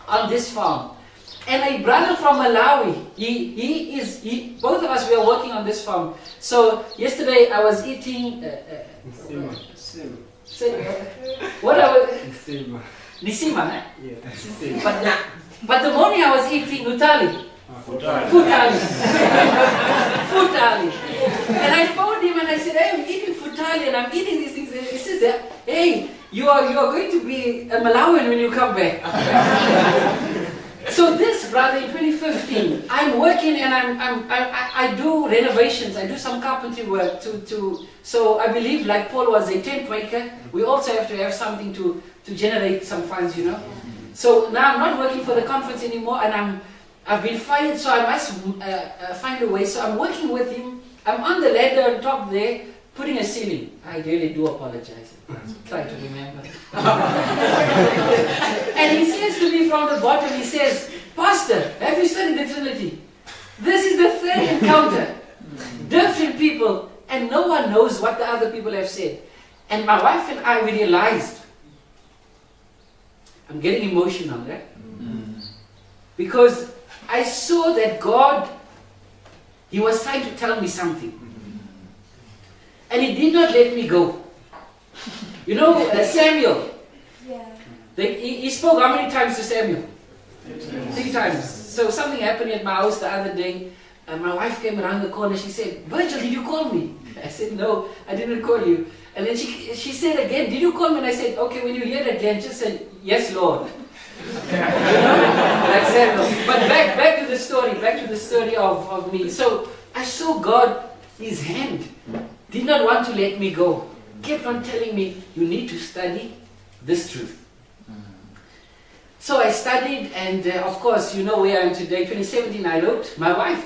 on this farm. And a brother from Malawi, he is, he, both of us, we are working on this farm. So yesterday I was eating, Nsima. say, what I was, Nsima. Nsima, eh? Yeah. Nsima. But the morning I was eating utali. Futali. Futali. And I phoned him and I said, "Hey, I'm eating futali and I'm eating these things." And he says, "Hey, you are going to be a Malawian when you come back." So this brother in 2015, I'm working and I do renovations. I do some carpentry work so I believe like Paul was a tent maker, we also have to have something to generate some funds. So now I'm not working for the conference anymore and I've been fired, so I must find a way. So I'm working with him. I'm on the ladder on top there, putting a ceiling. I really do apologize. Try to remember. And he says to me from the bottom, he says, Pastor, have you studied the Trinity? This is the third encounter. Different people, and no one knows what the other people have said. And my wife and I, we realized, I'm getting emotional, right? Because I saw that God, He was trying to tell me something. And He did not let me go. You know, Samuel, Yeah. he spoke how many times to Samuel? 3 times. So something happened at my house the other day. And my wife came around the corner. She said, "Virgil, did you call me?" I said, "No, I didn't call you." And then she said again, "Did you call me?" And I said, "Okay, when you hear it again, just say, 'Yes, Lord.'" You know? Like Samuel. But back to the story, back to the story of me. So I saw God, His hand, did not want to let me go. Kept on telling me, "You need to study this truth." So I studied, and of course, you know where I am today. 2017, I wrote, my wife,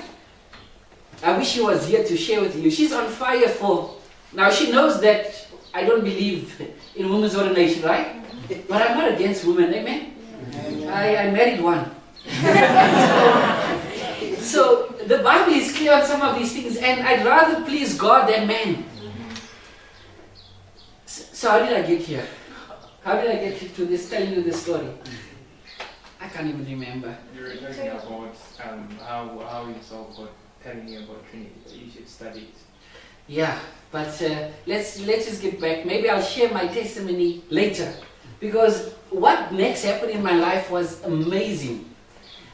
I wish she was here to share with you. She's on fire for, now she knows that I don't believe in women's ordination, right? But I'm not against women, amen? I married one. So the Bible is clear on some of these things, and I'd rather please God than man. So how did I get here? How did I get to this, telling you this story? I can't even remember. You were talking about how you saw God telling you about Trinity, that you should study it. Yeah, but let's just get back. Maybe I'll share my testimony later, because what next happened in my life was amazing,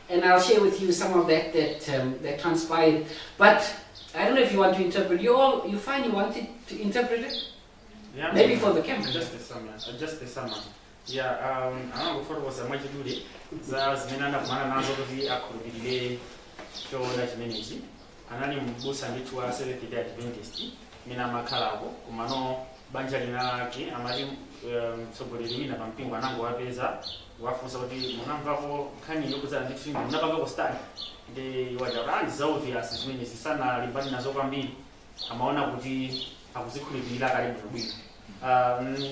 and I'll share with you some of that transpired. But I don't know if you want to interpret. You find you wanted to interpret it? Yeah. Maybe for the camera. Just the summer. Just the summer. Yeah, anangofotokoza mwachidule za zimene anakumana nazo kuti akhulupirire choona chimenechi. Anali mbusa ndithu wa Seventh Day Adventist imene amakhalako, komano banja lina lake amati mtsogoleri wina pampingo anangowapeza wafunsa kuti munamvako nkhani yokhudzana ndi Trinity, munapangako study? Ndi waja kuti ndi za obvious zimenezi, sanalimbane nazo kwambiri, amaona kuti akuzikhulupirira kale bwinobwino.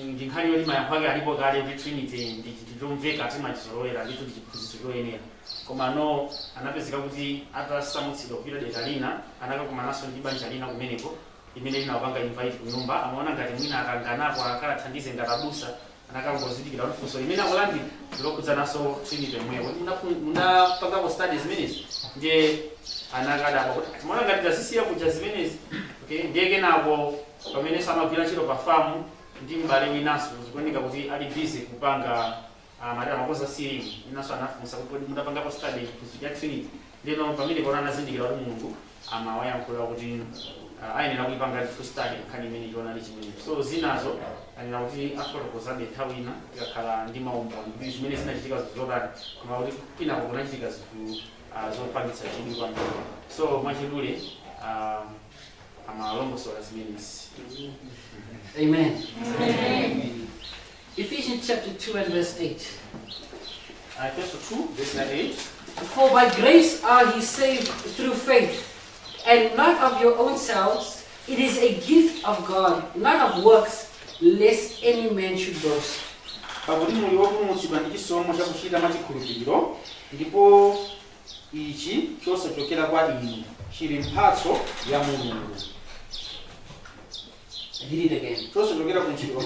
Ndi nkhani yoti mayankho ake alipo kale kuti Trinity ndi chinthu chomveka, timachizolowera ndithu, ndi chiphunzitso choyenera. Koma no anapezeka kuti atasamutsidwa kupita dera lina, anakakumananso ndi banja lina kumeneko limene linawapanga invite ku nyumba. Amaona ngati mwina akanganako akathandize ngati abusa, anakangozindikira kuti funso limene akulandira lokhudzananso Trinity yomweyo, munapangako study zimenezi? Ndiye anakadabwa kuti timaona ngati tazisiya kuja zimenezi. Okay, ndiye kenako pamene samagwira ntchito pa famu ndi m'bale winanso, zikuoneka kuti ali busy kupanga matera makoza ceiling, winanso anafunsa kuti kodi munapangapo study chiphunzitso cha Trinity? Ndeno pamene pona anazindikira kuti Mulungu amawayankhula kuti ayenera kuipanga ndithu study nkhani imene choonadi chimenecho. So zinazo anena kuti afotokozabe nthawi ina tikakhala ndi maumboni kuti zimene zinachitika zotani, koma kuti kwinako kunachitika zinthu zopangitsa chidwi kwambiri. So mwachidule amalongosola zimenezi. Amen. Ephesians chapter 2 and verse 8. Efeso 2 verse 8. For by grace are ye saved through faith, and not of your own selves. It is a gift of God, not of works, lest any man should boast. Pakuti muli wopulumutsidwa ndi chisomo chakuchita mwachikhulupiriro, ndipo ichi chosachokera kwa inu, chili mphatso ya Mulungu. Read it again. Chosachokera ku ntchito.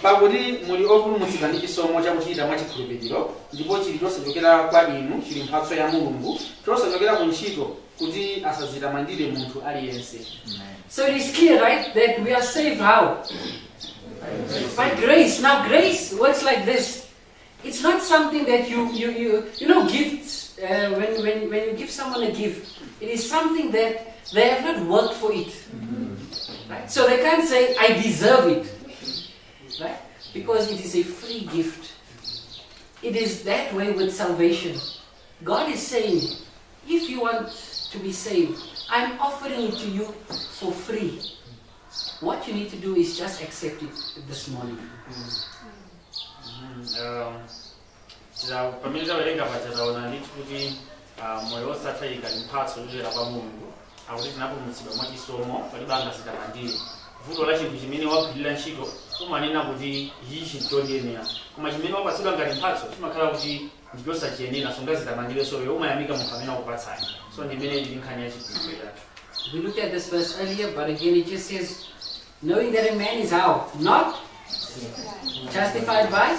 Pakuti muli opulumutsidwa ndi chisomo chakuchita mwachikhulupiriro, ndipo chili chosachokera kwa inu, chili mphatso ya Mulungu, chosachokera ku ntchito, kuti asadzitamandire munthu aliyense. So it is clear, right, that we are saved how? By grace. Now grace works like this. It's not something that you gifts, when you give someone a gift, it is something that they have not worked for it. Right? So they can't say, "I deserve it." Right? Because it is a free gift. It is that way with salvation. God is saying, if you want to be saved, I'm offering it to you for free. What you need to do is just accept it this morning. Pamene tawerenga paja taona ndithu kuti moyo wosatha ndi mphatso yochokera kwa Mulungu. Akuti tinapulumutsidwa mwachisomo, palibe angadzitamandire. Vuto la chinthu chimene wagwirira ntchito, umanena kuti ichi chinthu chondiyenera, koma chimene wapatsidwa ngati mphatso chimakhala kuti Ndichosachiyenera, sungazitamandirenso iwe, umayamika munthu amene akupatsani. So ndimene ndili nkhani ya chikhulupiriro chathu. We looked at this verse earlier, but again it just says, knowing that a man is how? Not justified by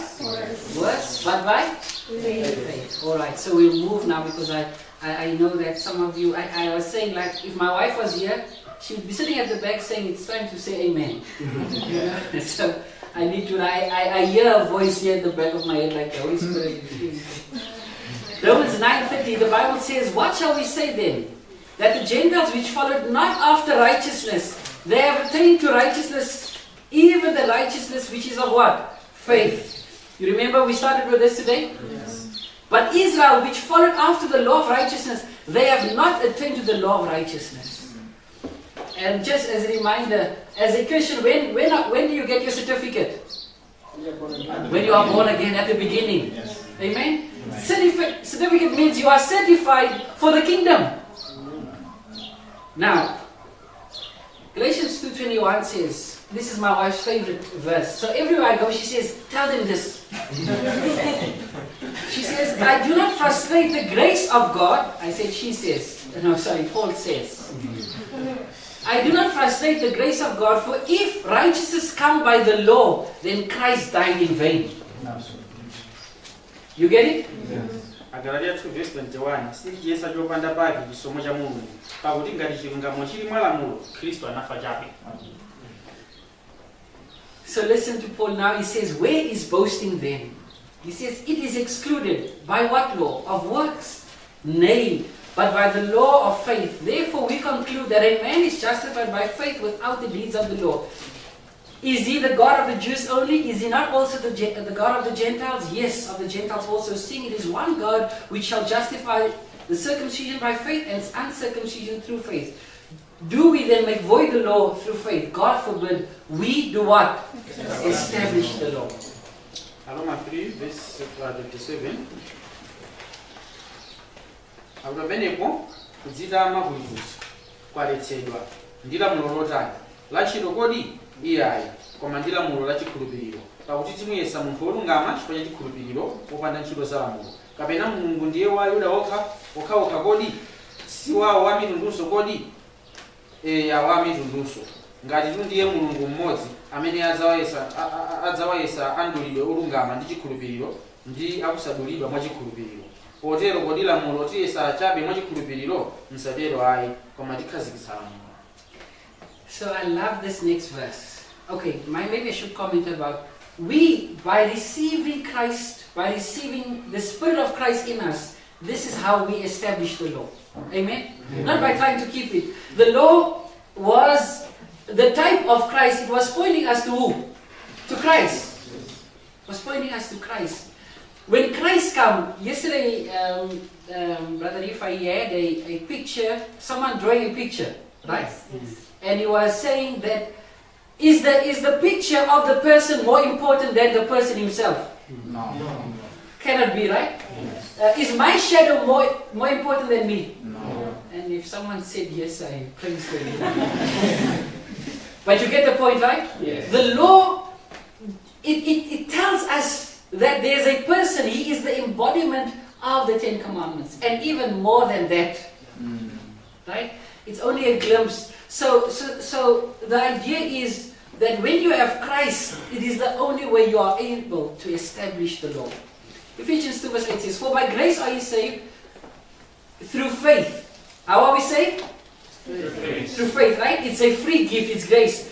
works, but by faith. All right, so we'll move now because I know that some of you, I was saying, like, if my wife was here, she would be sitting at the back saying it's time to say amen. You know? So I need to, I hear a voice here at the back of my head like the Holy Spirit. Romans 9:30, the Bible says, "What shall we say then? That the Gentiles which followed not after righteousness, they have attained to righteousness, even the righteousness which is of what? Faith." You remember we started with this today? Yes. "But Israel, which followed after the law of righteousness, they have not attained to the law of righteousness." And just as a reminder, as a Christian, when do you get your certificate? We are born again. When you are born again, at the beginning. Yes. Amen? Certificate means you are certified for the kingdom. Now, Galatians 2:21 says, this is my wife's favorite verse. So everywhere I go, she says, "Tell them this." She says, "I do not frustrate the grace of God." I said, she says. No, sorry, Paul says. "I do not frustrate the grace of God, for if righteousness come by the law, then Christ died in vain." Absolutely. You get it? Yes. Agalatiya 2 verse 21, sitichiyesa chopanda pake chisomo cha Mulungu, pakuti ngati chilungamo chili mwa lamulo, Khristu anafa chabe. So listen to Paul now. He says, "Where is boasting then?" He says, "It is excluded." By what law? Of works? Nay, but by the law of faith. "Therefore we conclude that a man is justified by faith without the deeds of the law. Is he the God of the Jews only? Is he not also the God of the Gentiles? Yes, of the Gentiles also, seeing it is one God which shall justify the circumcision by faith and uncircumcision through faith. Do we then make void the law through faith? God forbid." We do what? Establish the law. Aroma 3 verse 27, akuti pamenepo kudzitama kuli kuti? Kwaletsedwa. Ndi lamulo lotani? La ntchito kodi? Iyayi, koma ndi lamulo la chikhulupiriro. Pakuti timuyesa munthu wolungama chifukwa cha chikhulupiriro, popanda ntchito za lamulo. Kapena Mulungu ndiye wa Ayuda okha okhaokha kodi? Si wawo wa mitundunso kodi? Eya, wa mitundunso. Ngati ndiye Mulungu mmodzi amene adzawayesa amdulidwe olungama ndi chikhulupiriro ndi akusadulidwa mwa chikhulupiriro. Potero kodi lamulo tiyesa chabe mwa chikhulupiriro? Msatero ayi, koma tikhazikitsa lamulo. So I love this next verse. Okay, maybe I should comment about we, by receiving Christ, by receiving the Spirit of Christ in us, this is how we establish the law. Amen? Not by trying to keep it. The law was the type of Christ. It was pointing us to who? To Christ. It was pointing us to Christ. When Christ came, yesterday, Brother Rifa, he had a picture, someone drawing a picture, right? Yes. And he was saying that is the picture of the person more important than the person himself? No. Cannot be, right? Is my shadow more important than me? No. And if someone said yes, I praise for you. But you get the point, right? Yes. The law, it tells us that there's a person, he is the embodiment of the Ten Commandments. And even more than that. Right? It's only a glimpse. So the idea is that when you have Christ, it is the only way you are able to establish the law. Ephesians 2 verse 8 says, "For by grace are you saved through faith." How are we saved? Through faith, right? It's a free gift, it's grace.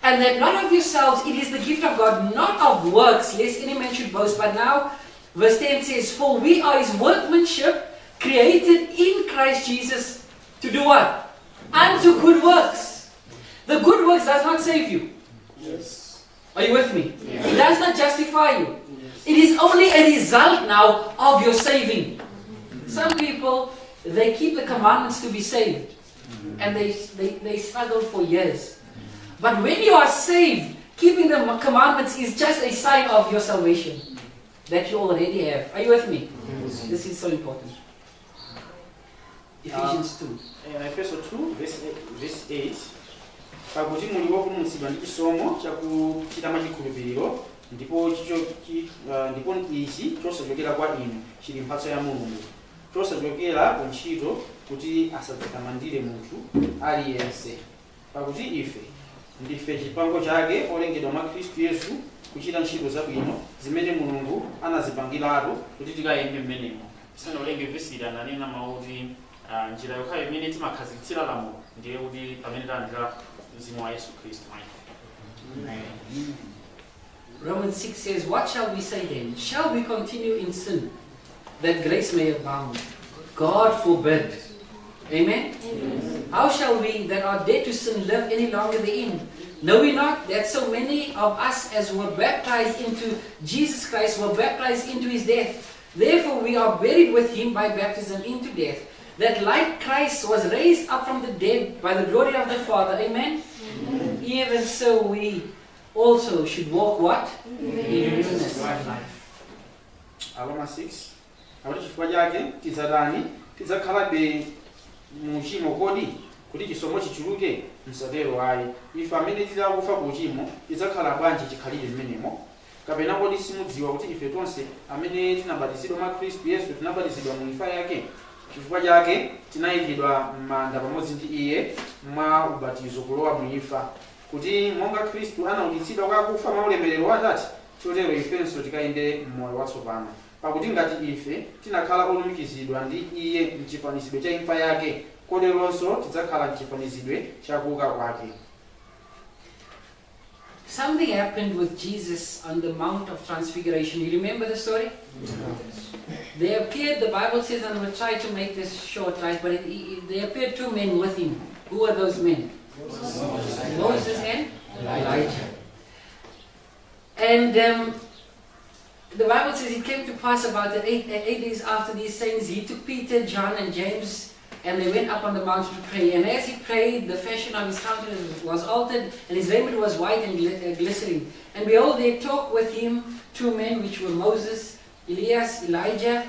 "And that not of yourselves, it is the gift of God, not of works, lest any man should boast." But now, verse 10 says, "For we are his workmanship, created in Christ Jesus to do what? Unto good works." The good works does not save you. Yes. Are you with me? Yes. It does not justify you. Yes. It is only a result now of your saving. Some people, they keep the commandments to be saved. And they struggle for years. But when you are saved, keeping the commandments is just a sign of your salvation that you already have. Are you with me? Yes. This is so important. Ephesians 2. Efeso 2 verse 8, pakuti muli wopulumutsidwa ndi chisomo chakuchita mwa chikhulupiriro. Ndipo ndipo ichi chosachokera kwa inu, chili mphatso ya Mulungu, chosachokera ku ntchito, kuti asadzitamandire munthu aliyense. Pakuti ife ndife chipango chake, olengedwa mwa Khristu Yesu kuchita ntchito zabwino, zimene Mulungu anazipangiratu kuti tikayende mmenemo. Tisanawerenge vesi ili, ananena mawu kuti njira yokhayo imene timakhazikitsira lamulo ndiye kuti pamene talandira mzimu wa Yesu Khristu mwa ife. Romans 6 says, "What shall we say then? Shall we continue in sin that grace may abound? God forbid." Amen? "How shall we that are dead to sin live any longer therein? Know we not that so many of us as were baptized into Jesus Christ were baptized into his death? Therefore we are buried with him by baptism into death, that like Christ was raised up from the dead by the glory of the Father." Amen? "Even so we also should walk" what? "In newness of life." Aroma 6 akuti, chifukwa chake tidzatani? Tidzakhalabe mu uchimo kodi, kuti chisomo chichuluke? Msatero ayi. Ife amene tili akufa ku uchimo tidzakhala bwanji chikhalire mmenemo? Kapena kodi simudziwa kuti ife tonse amene tinabatizidwa mwa Khristu Yesu tinabatizidwa mu imfa yake? Chifukwa chake tinayikidwa m'manda pamodzi ndi iye mwa ubatizo kulowa mu imfa, kuti monga Khristu anaukitsidwa kwa akufa mwa ulemerero wa Atate, chotero ifenso tikayende m'moyo watsopano. Pakuti ngati ife tinakhala olumikizidwa ndi iye mchifanizidwe cha imfa yake, koteronso tidzakhala mchifanizidwe cha kuuka kwake. Something happened with Jesus on the Mount of Transfiguration. You remember the story? There appeared, the Bible says, and we'll try to make this short, right? But there appeared two men with him. Who were those men? Moses and Elijah. And the Bible says it came to pass about the 8 days after these things, he took Peter, John, and James, and they went up on the mountain to pray. And as he prayed, the fashion of his countenance was altered, and his raiment was white and glistening. And behold, there talked with him two men, which were Moses, Elias, Elijah,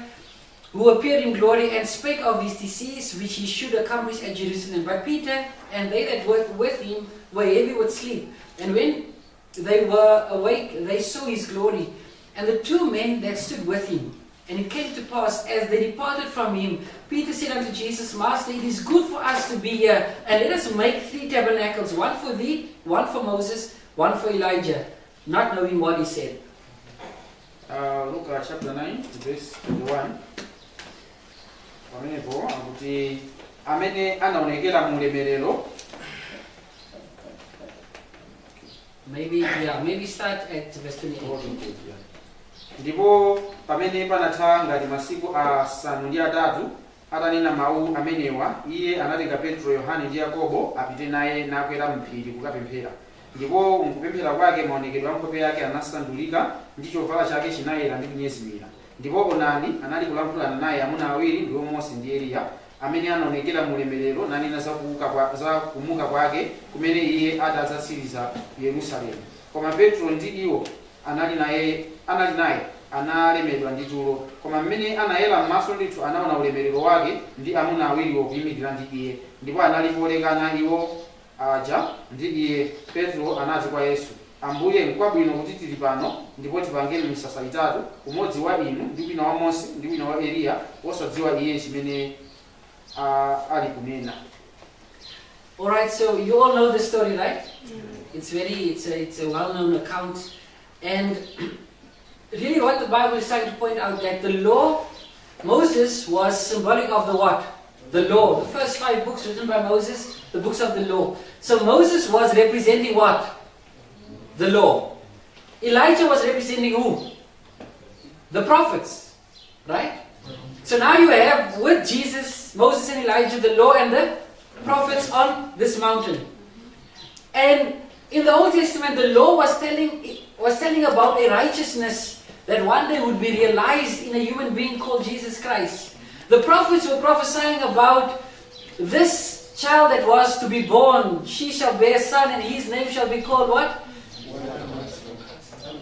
who appeared in glory and spake of his decease which he should accomplish at Jerusalem. But Peter and they that were with him were heavy with sleep. And when they were awake, they saw his glory, and the two men that stood with him. And it came to pass, as they departed from him, Peter said unto Jesus, "Master, it is good for us to be here, and let us make three tabernacles, one for thee, one for Moses, one for Elijah," not knowing what he said. Luka chapter 9 verse 21, pamenepo akuti amene anaonekera mu ulemerero. Maybe, yeah, maybe start at verse 28. Ndipo pamene panatha ngati masiku 8 atanena mawu amenewa, iye anatenga Petro, Yohane ndi Yakobo apite naye, nakwera mphiri kukapemphera. Ndipo mkupemphera kwake maonekedwe a nkhope yake anasandulika, ndi chovala chake chinayera ndi kunyezimira. Ndipo onani, anali kulankhulana naye amuna awiri, ndiwo Mose ndi Eliya, amene anaonekera mu ulemerero, nanena za kumuka kwake kumene iye atadzatsiriza ku Yerusalemu. Koma Petro ndi iwo anali naye analemedwa ndi tulo. Koma mmene anayera m'maso ndithu, anaona ulemerero wake ndi amuna awiriwo kuyimirira ndi iye. Ndipo anali polekana iwo aja ndi iye, Petro anati kwa Yesu, "Ambuye, nkwabwino kuti tili pano, ndipo tipange misasa itatu, umodzi wa inu, ndi wina wa Mose, ndi wina wa Eliya, wosadziwa iye chimene ali kunena." All right, so you all know the story, right? It's a well-known account, and really, what the Bible is trying to point out, that the law, Moses was symbolic of the what? The law. The first five books written by Moses, the books of the law. So Moses was representing what? The law. Elijah was representing who? The prophets, right? So now you have with Jesus, Moses and Elijah, the law and the prophets on this mountain. And in the Old Testament, the law was telling about a righteousness that one day would be realized in a human being called Jesus Christ. The prophets were prophesying about this child that was to be born. She shall bear a son, and his name shall be called what?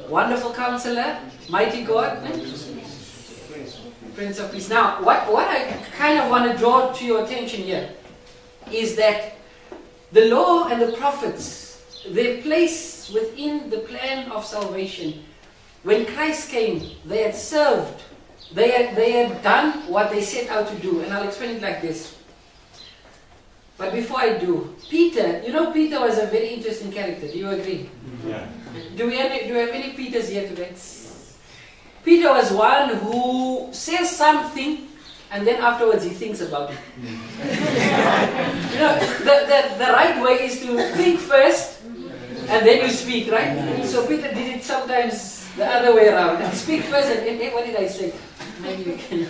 Wonderful Counselor, Mighty God, Prince of Peace. Now, what I kind of want to draw to your attention here is that the law and the prophets, their place within the plan of salvation When Christ came, they had served. They had done what they set out to do. And I'll explain it like this. But before I do, Peter, you know, Peter was a very interesting character. Do you agree? Yeah. Do we have any Peters here today? Peter was one who says something and then afterwards he thinks about it. The right way is to think first and then you speak, right? So Peter did it sometimes the other way around. Speak first and then, "Hey, what did I say?" Maybe you can.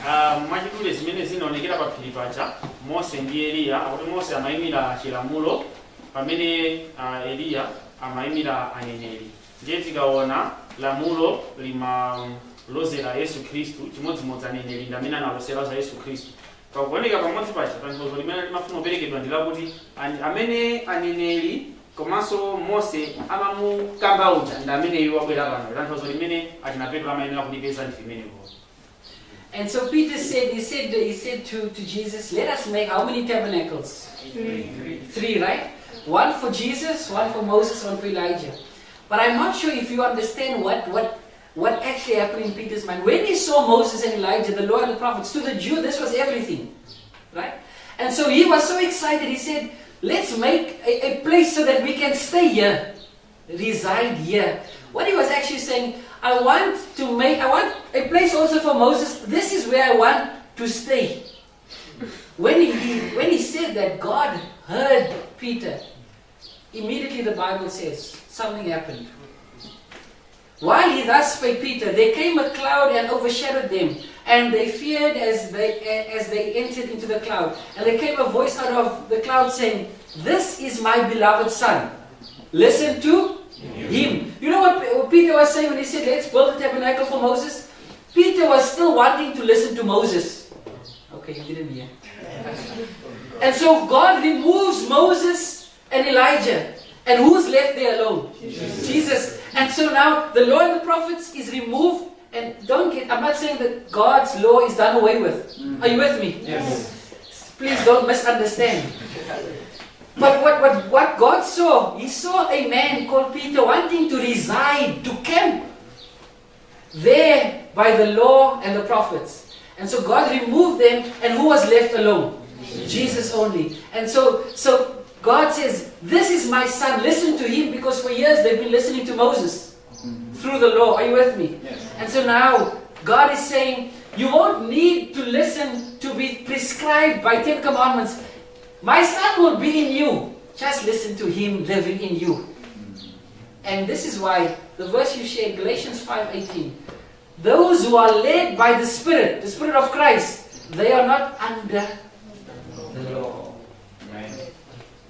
Ah, mwachidule zimene zinaonekera pa phiri paja, Mose ndi Eliya, akuti Mose amayimira chilamulo pamene Eliya amayimira aneneri. Ndiye tikaona lamulo limalozera Yesu Khristu, chimodzimodzi aneneri ndi amene analosera za Yesu Khristu. Pakuoneka pamodzi paja, tanthauzo limene limafuna kuperekedwa ndi lakuti amene aneneri komanso Mose amamukamba uja ndi ameneyo wabwera pano. Tanthauzo limene achina Petro amayenera kulipeza ndi limenelo. And so Peter said, he said to Jesus, "Let us make how many tabernacles?" Three. Three, right? One for Jesus, one for Moses, one for Elijah. But I'm not sure if you understand what actually happened in Peter's mind. When he saw Moses and Elijah, the law and the prophets, to the Jew, this was everything. Right? And so he was so excited. He said, "Let's make a place so that we can stay here, reside here." What he was actually saying, I want a place also for Moses. This is where I want to stay." When he said that, God heard Peter. Immediately the Bible says something happened. While he thus spake Peter, there came a cloud and overshadowed them, and they feared as they entered into the cloud. And there came a voice out of the cloud saying, "This is my beloved Son. Listen to him." You know what Peter was saying when he said, "Let's build a tabernacle for Moses"? Peter was still wanting to listen to Moses. Okay, you didn't hear. And so God removes Moses and Elijah. And who's left there alone? Jesus. Jesus. And so now the law and the prophets is removed. And don't get, I'm not saying that God's law is done away with. Are you with me? Yes. Please don't misunderstand. But what God saw, He saw a man called Peter wanting to reside, to camp there by the law and the prophets. And so God removed them, and who was left alone? Jesus only. And so God says, "This is my son, listen to him," because for years they've been listening to Moses through the law. Are you with me? Yes. And so now God is saying, "You won't need to listen to be prescribed by 10 Commandments. My son will be in you. Just listen to him living in you." And this is why the verse you shared, Galatians 5:18, those who are led by the Spirit of Christ, they are not under the law. Amen.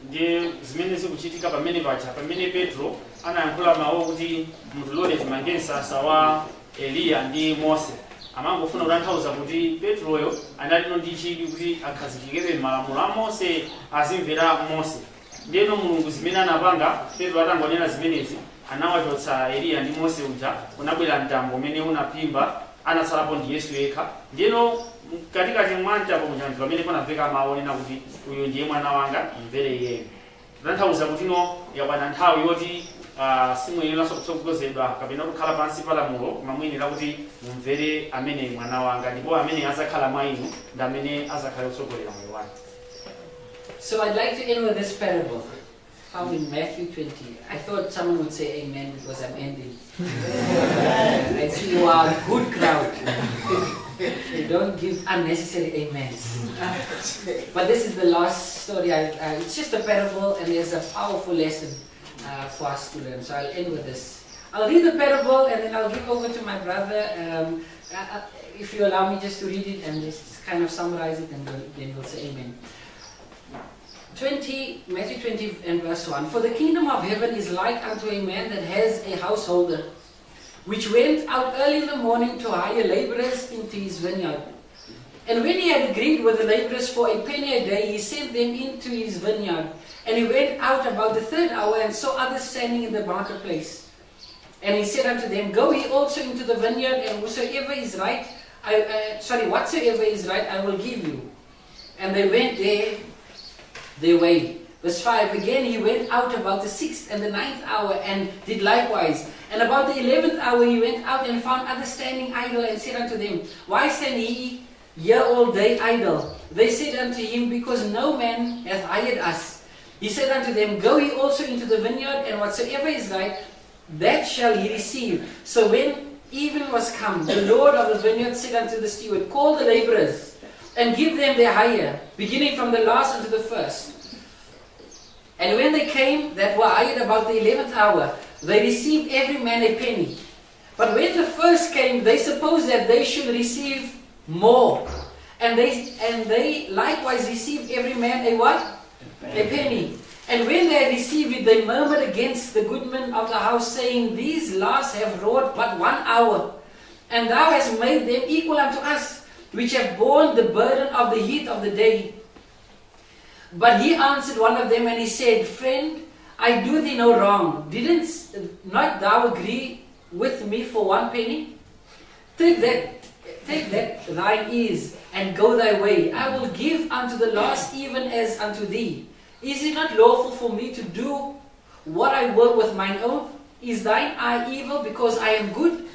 Ndiye zimene zikuchitika pamene paja, pamene Petro anayankhula mawu kuti mutilole timange msasa wa Eliya ndi Mose, amangofuna kutanthauza kuti Petroyo analino ndi chidwi kuti akhazikikebe m'malamulo a Mose, azimvera Mose. Ndiyeno Mulungu zimene anapanga, Petro atangonena zimenezi, anawachotsa Eliya ndi Mose uja, unabwera mtambo umene unaphimba, anatsalapo ndi Yesu yekha. Ndiyeno mkatikati mwa mtambo muja ndi pamene panamveka mawu onena kuti uyu ndiye mwana wanga, mvere iyeyo. Kutanthauza kuti no yakwana nthawi yoti simuyeneranso kutsogozedwa kapena kukhala pansi pa lamulo, koma muyenera kuti mumvere amene mwana wanga, ndipo amene azakhala mwa inu ndi amene azakhale kutsogolera moyo wanu. So I'd like to end with this parable found in Matthew 20. I thought someone would say amen because I'm ending. I see you are a good crowd. You don't give unnecessary amens. But this is the last story. It's just a parable, and there's a powerful lesson for us to learn. So I'll end with this. I'll read the parable and then I'll give over to my brother. If you allow me just to read it and just kind of summarize it, and then we'll say amen. 20, Matthew 20 and verse 1. For the kingdom of heaven is like unto a man that has a householder, which went out early in the morning to hire laborers into his vineyard. And when he had agreed with the laborers for a penny a day, he sent them into his vineyard. And he went out about the third hour and saw others standing in the marketplace. And he said unto them, "Go ye also into the vineyard, and whosoever is right, whatsoever is right, I will give you." And they went their way. Verse 5, again he went out about the 6th and the 9th hour and did likewise. And about the 11th hour he went out and found others standing idle and said unto them, Why stand ye here all day idle? They said unto him, Because no man hath hired us. He said unto them, Go ye also into the vineyard, and whatsoever is right, that shall ye receive. So when even was come, the Lord of the vineyard said unto the steward, Call the laborers, and give them their hire, beginning from the last unto the first. And when they came that were hired about the 11th hour, they received every man a penny. But when the first came, they supposed that they should receive more. And they likewise received every man a what? A penny. And when they had received it, they murmured against the goodman of the house, saying, These last have wrought but 1 hour, and thou hast made them equal unto us, which have borne the burden of the heat of the day. But he answered one of them, and he said, Friend, I do thee no wrong. Didn't not thou agree with me for 1 penny? Take that thine is, and go thy way. I will give unto the last even as unto thee. Is it not lawful for me to do what I will with mine own? Is thine eye evil because I am good?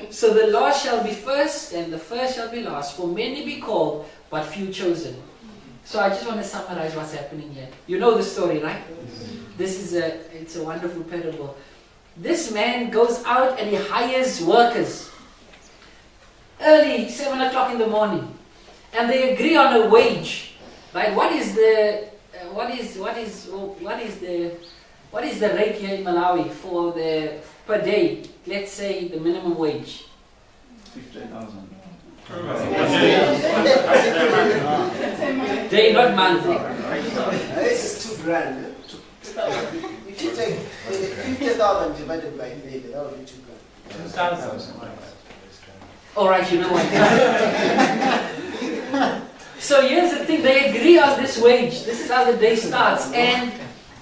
So the last shall be first, and the first shall be last. For many be called, but few chosen. So I just want to summarize what's happening here. You know the story, right? This is it's a wonderful parable. This man goes out and he hires workers. Early, 7 o'clock in the morning. And they agree on a wage. Right? What is the rate here in Malawi for the per day? Let's say the minimum wage. 50,000. Day, not monthly. This is 2 grand. If you take 50,000 divided by 30, that would be 2 grand. 2,000. All right, you know what? So here's the thing, they agree on this wage. This is how the day starts. And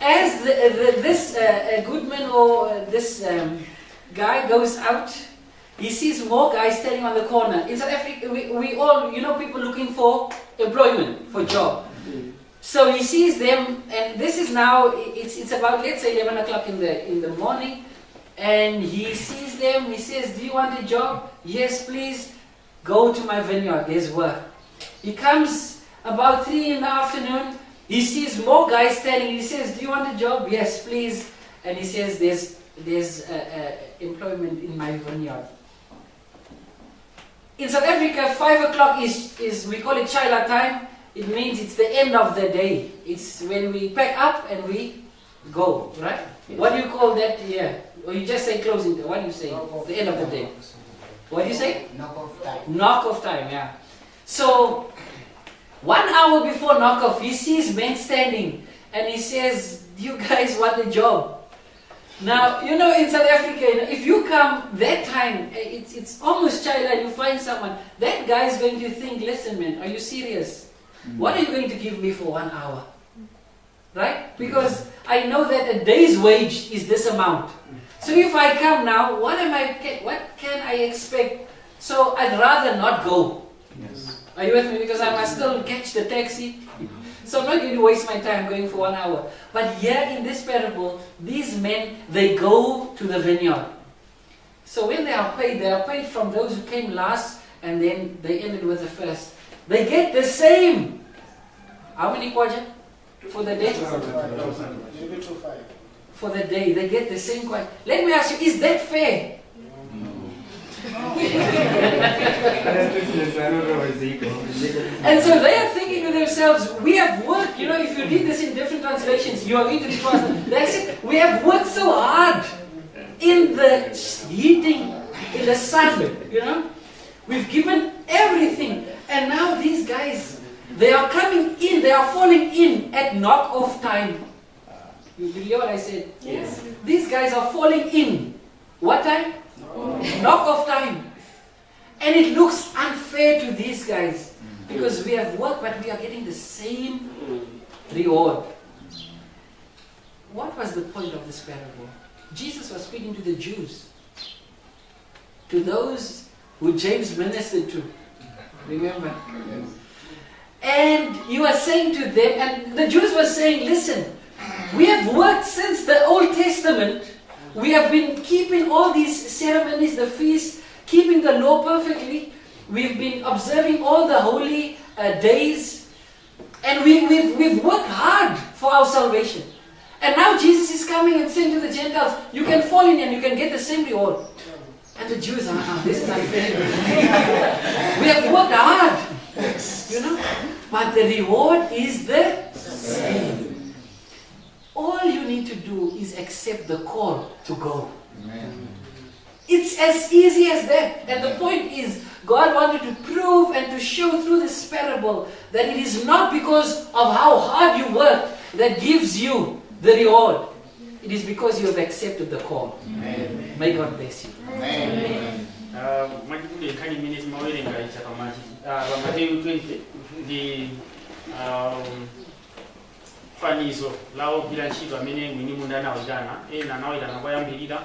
as this goodman or this guy goes out, he sees more guys standing on the corner. In South Africa, we all, you know, people looking for employment, for job. So he sees them, and this is now, it's about, let's say, 11 o'clock in the morning. And he sees them, he says, Do you want a job? Yes, please. Go to my vineyard, there's work. He comes about 3 in the afternoon. He sees more guys standing. He says, Do you want a job? Yes, please. And he says, There's employment in my vineyard. In South Africa, 5 o'clock is we call it Chaila time. It means it's the end of the day. It's when we pack up and we go, right? Yes. What do you call that here? Or you just say closing day. What do you say? The end of the day. What do you say? Knock off time. Knock off time, yeah. So, 1 hour before knock off, he sees men standing and he says, Do you guys want a job? Now, you know, in South Africa, you know, if you come that time, it's almost Chaila, and you find someone, that guy is going to think, listen man, are you serious? What are you going to give me for 1 hour? Right? Because I know that a day's wage is this amount. So if I come now, what can I expect? So I'd rather not go. Yes. Are you with me? Because I must still catch the taxi. So I'm not going to waste my time going for 1 hour. But here in this parable, these men, they go to the vineyard. So when they are paid from those who came last, and then they ended with the first. They get the same. How many kwaja? For the day? Maybe 2.5. For the day, they get the same kwaja. Let me ask you, is that fair? No. And so they are thinking to themselves, we have worked, you know, if you read this in different translations, you are going to be faster. They said, we have worked so hard in the heating, in the sun, you know. We've given everything. And now these guys, they are coming in, they are falling in at knock-off time. You hear what I said? Yes. These guys are falling in. What time? Knock-off time. And it looks unfair to these guys because we have worked, but we are getting the same reward. What was the point of this parable? Jesus was speaking to the Jews, to those who James ministered to. Remember? Yes. And he was saying to them, and the Jews were saying, listen, We have worked since the Old Testament. We have been keeping all these ceremonies, the feasts, keeping the law perfectly. We've been observing all the holy days. And we've worked hard for our salvation. And now Jesus is coming and saying to the Gentiles, you can fall in and you can get the same reward. And the Jews are, this is unfair. We have worked hard, you know. But the reward is the same. All you need to do is accept the call to go. Amen. It's as easy as that. And the point is, God wanted to prove and to show through this parable that it is not because of how hard you work that gives you the reward. It is because you have accepted the call. Amen. May God bless you. Amen. Mwachidule nkhani imene timawerenga ija pa Mateyu 20 ndi fanizo la ogwira ntchito amene mwini munda anawayitana. Ena anawayitana koyambirira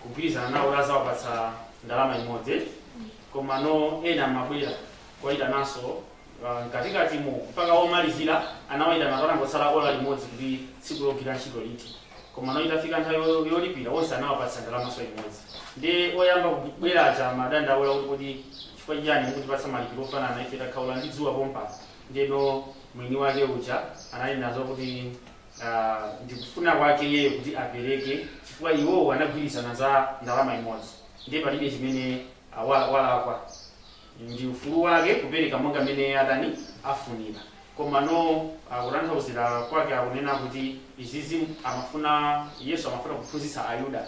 kugwirizana nawo azawapatsa ndalama imodzi, koma no ena amabwera kuwayitananso mkatikati mu mpaka omalizira anawayitana patangotsala ola limodzi kuti tsiku logwira ntchito liti. Koma no itafika nthawi yolipira onse anawapatsa ndalamaso imodzi. Ndi oyamba kubweracha madandaula kuti chifukwa chiyani mukutipatsa malipiro ofanana, ife takhaula ndi dzuwa pompano? Ndeno mwini wake uja anali nazo kuti ndikufuna kwake iyeyo kuti apereke chifukwa iwowo anagwirizana za ndalama imodzi, ndiye palibe chimene walakwa, ndi ufulu wake kupereka monga mmene adani afunira. Koma no akutanthauzira kwake akunena kuti izizi amafuna Yesu amafuna kuphunzitsa Ayuda,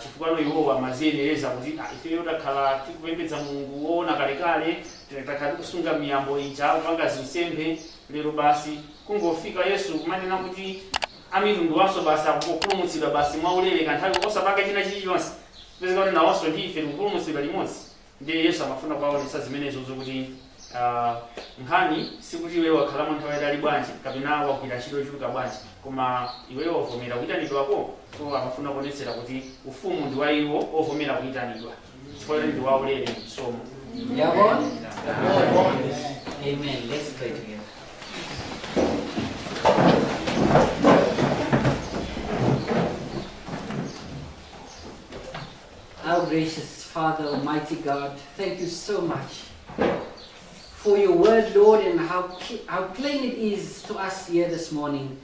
chifukwa no iwowo amaziyenereza kuti ifeyo takhala tikupembedza Mulungu woona kalekale, takhala tikusunga miyambo ija, kupanga zinsembe, lero basi kungofika Yesu kumanena kuti amitundu wanso basi akupulumutsidwa basi mwaulere kanthawi osapanga china chilichonse, pezeka kuti nawonso ndi ife tikupulumutsidwa limodzi. Ndiye Yesu amafuna kuwaonetsa zimenezo zokuti nkhani sikuti iwe wakhalamo nthawi yatali bwanji kapena wagwira ntchito yochuluka bwanji, koma iweyo wavomera kuyitanidwako. So amafuna kuonetsera kuti ufumu ndi wa iwo ovomera kuyitanidwa chifukwa kuti ndi waulere msomo. Yabon? Amen. Let's pray together. Our gracious Father, Almighty God, thank you so much for your word, Lord, and how plain it is to us here this morning.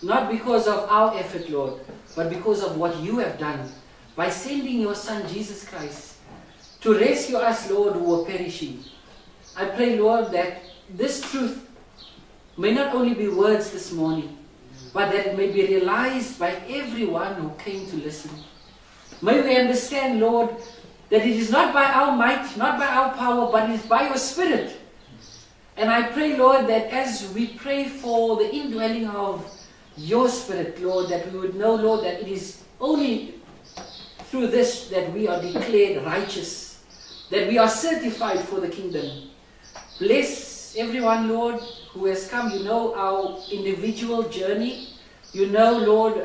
Not because of our effort, Lord, but because of what you have done by sending your Son, Jesus Christ, to rescue us, Lord, who were perishing. I pray, Lord, that this truth may not only be words this morning, but that it may be realized by everyone who came to listen. May we understand, Lord, that it is not by our might, not by our power, but it is by your Spirit. And I pray, Lord, that as we pray for the indwelling of your Spirit, Lord, that we would know, Lord, that it is only through this that we are declared righteous, that we are certified for the kingdom. Bless everyone, Lord, who has come. You know our individual journey. You know, Lord,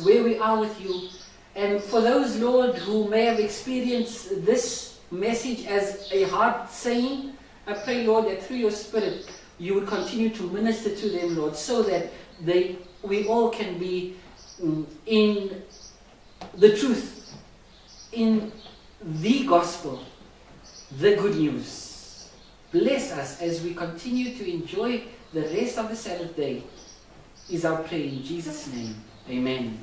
where we are with you. And for those, Lord, who may have experienced this message as a hard saying, I pray, Lord, that through your Spirit you would continue to minister to them, Lord, so that we all can be in the truth, in the gospel, the good news. Bless us as we continue to enjoy the rest of the Sabbath day, is our prayer in Jesus' name. Amen.